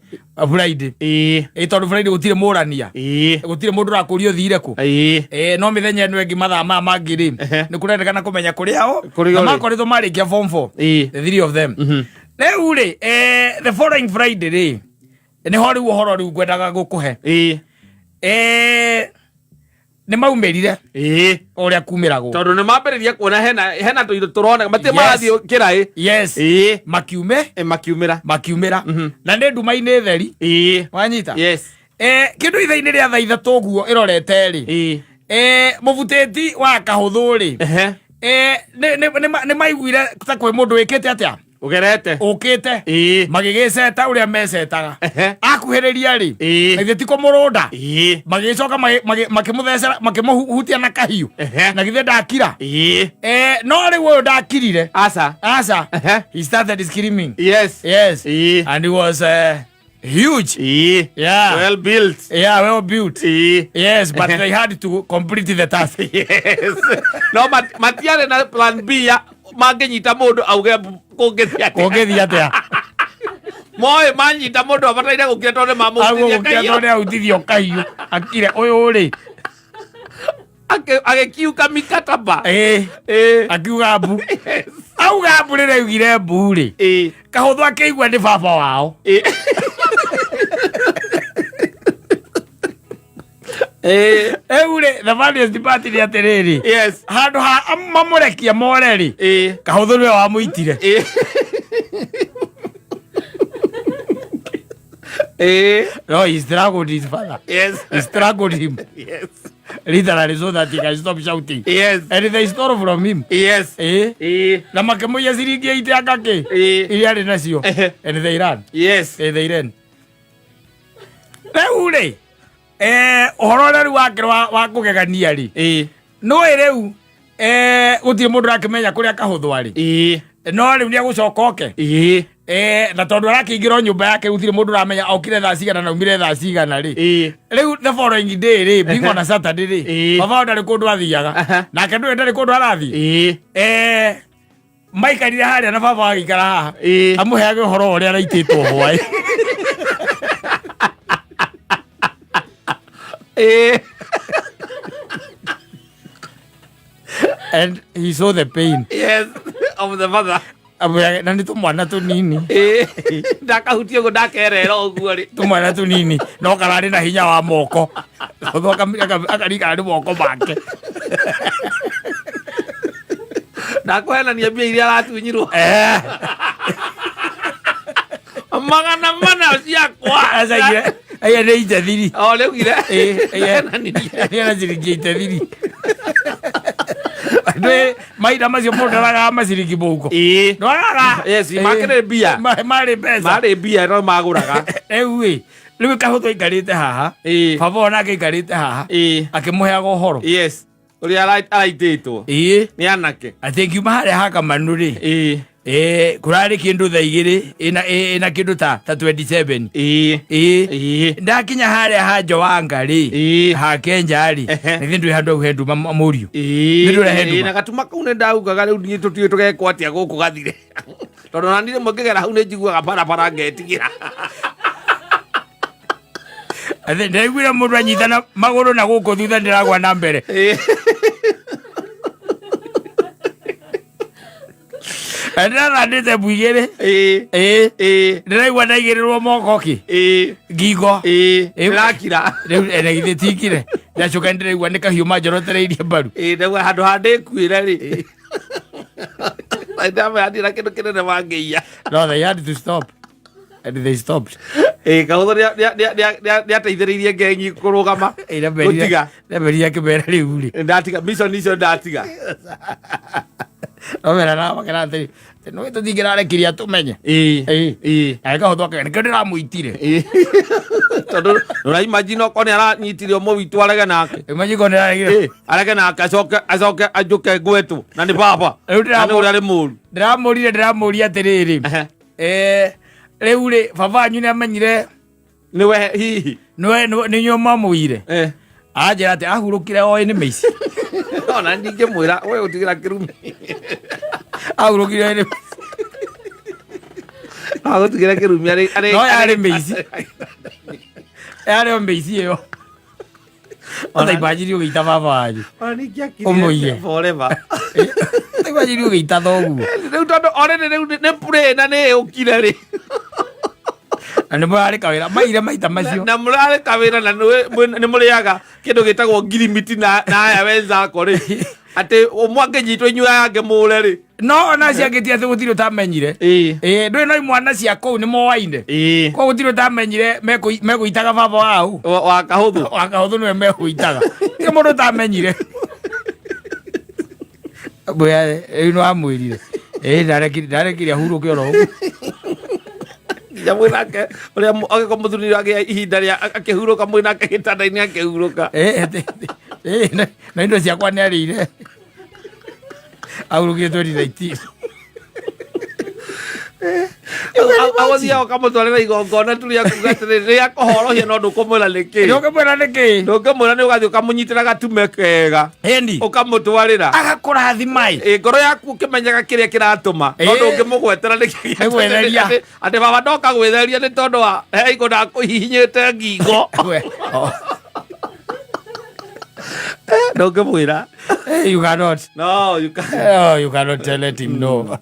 S1: Friday.
S2: Ĩĩ.
S1: Tondũ Friday gũtirĩ mũrania.
S2: Ĩĩ.
S1: Gũtirĩ mũndũ ũrakũria ũthire kũ.
S2: Ĩĩ.
S1: No mĩthenya ĩno ĩngĩ mathaa maya mangĩ rĩ,
S2: Ehe.
S1: nĩ kũrendekana kũmenya kũrĩa o.
S2: Kũrĩa
S1: Na
S2: ũrĩ.
S1: makoretwo marĩkia form 4.
S2: Ĩĩ.
S1: The three of them. Rĩu rĩ, the following Friday rĩ, nĩho rĩu ũhoro rĩu ngwendaga gũkũhe.
S2: Ĩĩ.
S1: Nĩ maumĩrire.
S2: Ĩĩ.
S1: Ũrĩa kumĩragwo.
S2: Tondũ nĩ mambĩrĩria kuona hena tũindo tũroneka matirĩ
S1: Yes.
S2: marathiĩ kĩraĩ.
S1: Yes.
S2: Ĩĩ.
S1: Makiume.
S2: Makiumĩra.
S1: Makiumĩra. Na nĩ nduma-inĩ theri.
S2: Ĩĩ.
S1: Wanyita?
S2: Yes.
S1: Kĩndũ ithaa-inĩ rĩa thaa 3 ũguo ĩrorete rĩ.
S2: Ĩĩ.
S1: Mũbutĩti wa kahũthũ rĩ.
S2: Ehe.
S1: Nĩ maiguire ta kwĩ mũndũ wĩkĩte atĩa?
S2: Ũgerete.
S1: Ũkĩte.
S2: Ĩĩ.
S1: Magĩgĩceta ũrĩa mecetaga.
S2: Ehe.
S1: Akuhĩrĩria rĩ.
S2: Ĩĩ.
S1: Na githĩ ti kũmũrũnda.
S2: Ĩĩ.
S1: Magĩgĩcoka makĩmũthecera, makĩmũhutia na kahiũ.
S2: Ehe.
S1: Na githĩ ndakira.
S2: Ĩĩ.
S1: No rĩu ũyũ ndakirire.
S2: Aca.
S1: Aca.
S2: Ehe.
S1: He started screaming.
S2: Yes.
S1: Yes.
S2: Ĩĩ.
S1: And he was huge.
S2: Ĩĩ.
S1: Yeah.
S2: Well built.
S1: Yeah, well built.
S2: Ĩĩ.
S1: Yes, but they had to complete the task.
S2: Yes. No matiarĩ na plan B ya mangĩnyita mũndũ auge kũngĩthiĩ atĩa.
S1: Kũngĩthiĩ atĩa?
S2: Moĩ manyita mũndũ abataire gũkira tondũ nĩ mamũhutithia
S1: Agũgũkira
S2: kahiũ.
S1: tondũ nĩ ahutithio kahiũ. Akire ũyũ rĩ.
S2: Agĩkiuka mikataba.
S1: Ĩĩ.
S2: Ĩĩ.
S1: Akiuga mbu.
S2: Yes.
S1: Auga mbu rĩrĩa augire mbu rĩ.
S2: Ĩĩ.
S1: Kahũthũ akĩigua nĩ baba wao.
S2: Ĩĩ. Ĩĩ.
S1: Rĩu rĩ, the funniest part nĩ atĩrĩrĩ.
S2: Yes.
S1: Handũ ha mamũrekia more rĩ.
S2: Ĩĩ.
S1: Kahũthũ nĩwe wamũitire.
S2: Ĩĩ. Ĩĩ.
S1: No, he struggled his father.
S2: Yes.
S1: He struggled him.
S2: Yes.
S1: Literally so that he can stop shouting.
S2: Yes.
S1: And they stole from him.
S2: Yes.
S1: Ĩĩ.
S2: Ĩĩ.
S1: Na makĩmũiya ciringi 80 anga kĩ?
S2: Ĩĩ.
S1: Iria arĩ nacio.
S2: Ehe.
S1: And they ran.
S2: Yes.
S1: They ran. Rĩu rĩ, ũhoro ũrĩa rĩu wake wa kũgegania rĩ.
S2: Ĩĩ.
S1: Nĩũĩ rĩu, gũtirĩ mũndũ ũrakĩmenya kũrĩa kahũthũ arĩ.
S2: Ĩĩ.
S1: No rĩu nĩegũcoka oke.
S2: Ĩĩ.
S1: Na tondũ arakĩingĩra o nyũmba yake gũtirĩ mũndũ ũramenya okire thaa cigana na aumire thaa cigana rĩ.
S2: Ĩĩ.
S1: Rĩu the following day rĩ, being on a Saturday rĩ,
S2: Ĩĩ.
S1: baba wao ndarĩ kũndũ athiaga.
S2: Aha.
S1: Nake ndũĩ ndarĩ kũndũ arathiĩ.
S2: Ĩĩ.
S1: Maikarire harĩa na baba agĩikara haha.
S2: Ĩĩ.
S1: Amũheage ũhoro ũrĩa araitĩtwo hwaĩ.
S2: Ĩĩ.
S1: And he saw the pain.
S2: Yes, of the mother.
S1: Amũheage, na nĩ tũmwana tũnini.
S2: Ĩĩ. Ndakahutia ũguo ndakerera ũguo rĩ.
S1: Tũmwana tũnini no kararĩ na hinya wa moko. Tondũ akarikara nĩ moko make.
S2: Ndakũhenania mbia iria aratunyirwo. 400 ciakwa.
S1: Acaigire aya nĩ itethiri.
S2: O rĩugire.
S1: Ĩĩ.
S2: Enanirie.
S1: Nĩ ciringi itethiri. Ndwĩ mahinda macio mũndũ aragaga maciringi mũhuko.
S2: Ĩĩ.
S1: Ndwagaga.
S2: Yes, makĩrĩ mbia.
S1: Marĩ mbeca.
S2: Marĩ mbia no magũraga.
S1: Rĩu ĩ, rĩu kahũthũ aikarĩte haha.
S2: Ĩĩ.
S1: Baba onake aikarĩte haha.
S2: Ĩĩ.
S1: Akĩmũheaga ũhoro.
S2: Yes. Ũrĩa araitĩtwo.
S1: Ĩĩ.
S2: Nĩ anake.
S1: Atĩ ngiuma harĩa hakamanu rĩ.
S2: Ĩĩ.
S1: Ĩĩ, kũrarĩ kĩndũ thaa igĩrĩ ĩna kĩndũ ta 27.
S2: Ĩĩ.
S1: Ĩĩ.
S2: Ĩĩ.
S1: Ndakinya harĩa ha Joanga rĩ.
S2: Ĩĩ.
S1: Ha Kenja rĩ.
S2: Ehe.
S1: Nĩ ndwĩ handũ hau he nduma mũriũ.
S2: Ĩĩ.
S1: Nĩ ndũrehe nduma.
S2: Ĩĩ, na gatuma kau nĩ ndaugaga rĩu niĩ tũtiũĩ tũgekwo atĩa gũkũ gathire. Tondũ ona niĩ rĩmwe ngĩgera hau nĩ njiguaga barabara ngetigĩra.
S1: Atĩ ndĩraiguire mũndũ anyitana magũrũ na gũkũ thutha ndĩragwa na mbere.
S2: Ĩĩ.
S1: Na ndĩrathandĩte mbu igĩrĩ.
S2: Ĩĩ.
S1: Ĩĩ.
S2: Ĩĩ.
S1: Ndĩraigua ndaigĩrĩrwo moko kĩ.
S2: Ĩĩ.
S1: Ngingo.
S2: Ĩĩ.
S1: Ĩĩ.
S2: Ndĩrakira.
S1: Rĩu na githĩ tikire. Ndacoka ndĩraigua nĩ kahiũ manjorotereirie mbaru.
S2: Ĩĩ, ndauga handũ ha ndĩkuĩre rĩ. Ndamenya ndirĩ na kĩndũ kĩnene mangĩiya.
S1: No, they had to stop. And they stopped.
S2: Ĩĩ, Kahũthũ nĩateithĩrĩirie ngengi kũrũgama. Gũtiga.
S1: Ndamberire akĩmera rĩu rĩ.
S2: Ndatiga mission icio ndatiga.
S1: Nomera na makera atĩrĩ, nĩ tũtingĩrarekirie atũmenye.
S2: Ĩĩ.
S1: Ĩĩ.
S2: Ĩĩ.
S1: Na Kahũthũ akauga nĩkĩo ndĩramũitire.
S2: Ĩĩ. Tondũ nĩũraimagine okorwo nĩaranyitire ũmwe witũ arege nake.
S1: Imagine korwo nĩraregire.
S2: Ĩĩ, arege nake acoke anjũke ngwetwo na nĩ baba.
S1: Rĩu
S2: Na nĩ ũrĩa arĩ mũru.
S1: Ndĩramũrire ndĩramũria atĩrĩrĩ.
S2: Ehe.
S1: Rĩu rĩ baba wanyu nĩamenyire
S2: Nĩwe hihi.
S1: nĩwe nĩ inyuĩ mwamũire.
S2: Eh.
S1: Anjĩra atĩ ahurũkire oĩ nĩ mĩici.
S2: Ona ndingĩmwĩra we ũtigĩra kĩrumi.
S1: Ahurũkire oĩ nĩ
S2: Agũtigĩra kĩrumi arĩ
S1: No yarĩ mĩici. Yarĩ o mĩici ĩyo. Ona imagine ũgĩita baba wanyu.
S2: Ona ningĩakirire
S1: Ũmũiye.
S2: forever.
S1: Imagine ũgĩita thoguo.
S2: Rĩu tondũ already rĩu nĩ play na nĩ ĩũkire rĩ.
S1: Na nĩ mũrarĩ kawĩra maire maita macio.
S2: Na mũrarĩ kawĩra na nĩ mũrĩaga kĩndũ gĩtagwo ngirimiti na aya wenzako rĩ. Atĩ ũmwe angĩnyitwo inyuĩ aya angĩ mũre rĩ.
S1: No ona acio angĩ ti atĩ gũtirĩ ũtamenyire.
S2: Ĩĩ.
S1: Ĩĩ ndũĩ no imwana cia kũu nĩ moaine.
S2: Ĩĩ.
S1: Koguo gũtirĩ ũtamenyire megũitaga baba wao.
S2: Wa Kahũthũ.
S1: Wa Kahũthũ nĩwe megũitaga. Ti mũndũ ũtamenyire. Mbũya rĩu nĩ wamwĩrire. Ĩĩ ndarekire ahurũke oro ũguo.
S2: Nginya mwĩnake ũrĩa agĩkorwo mũthuri agĩa ihinda rĩa akĩhurũka mwĩnake gĩtanda-inĩ akĩhurũka.
S1: Ĩĩ na indo ciakwa nĩ arĩire. Ahurũkire 2019.
S2: Agũthiaga ũkamũtwarĩra igongona tu rĩa kuga atĩrĩ rĩa kũhorohia no ndũkũmwĩra nĩkĩ.
S1: Ndũngĩmwĩra nĩkĩ.
S2: Ndũngĩmwĩra nĩ ũgathiĩ ũkamũnyitĩra gatume kega.
S1: Ĩni.
S2: Ũkamũtwarĩra.
S1: Agakũrathima ĩ.
S2: Ĩ, ngoro yaku ũkĩmenyaga kĩrĩa kĩratũma no
S1: Ĩ.
S2: ndũngĩmũgwetera nĩkĩ
S1: Nĩ gwĩtheria.
S2: Atĩ baba ndoka gwĩtheria nĩ tondũ wa he igũ ndakũhihinyĩte ngingo.
S1: We, oh.
S2: Ndũngĩmwĩra.
S1: You cannot.
S2: No, you can't.
S1: Oh, you cannot tell let him know.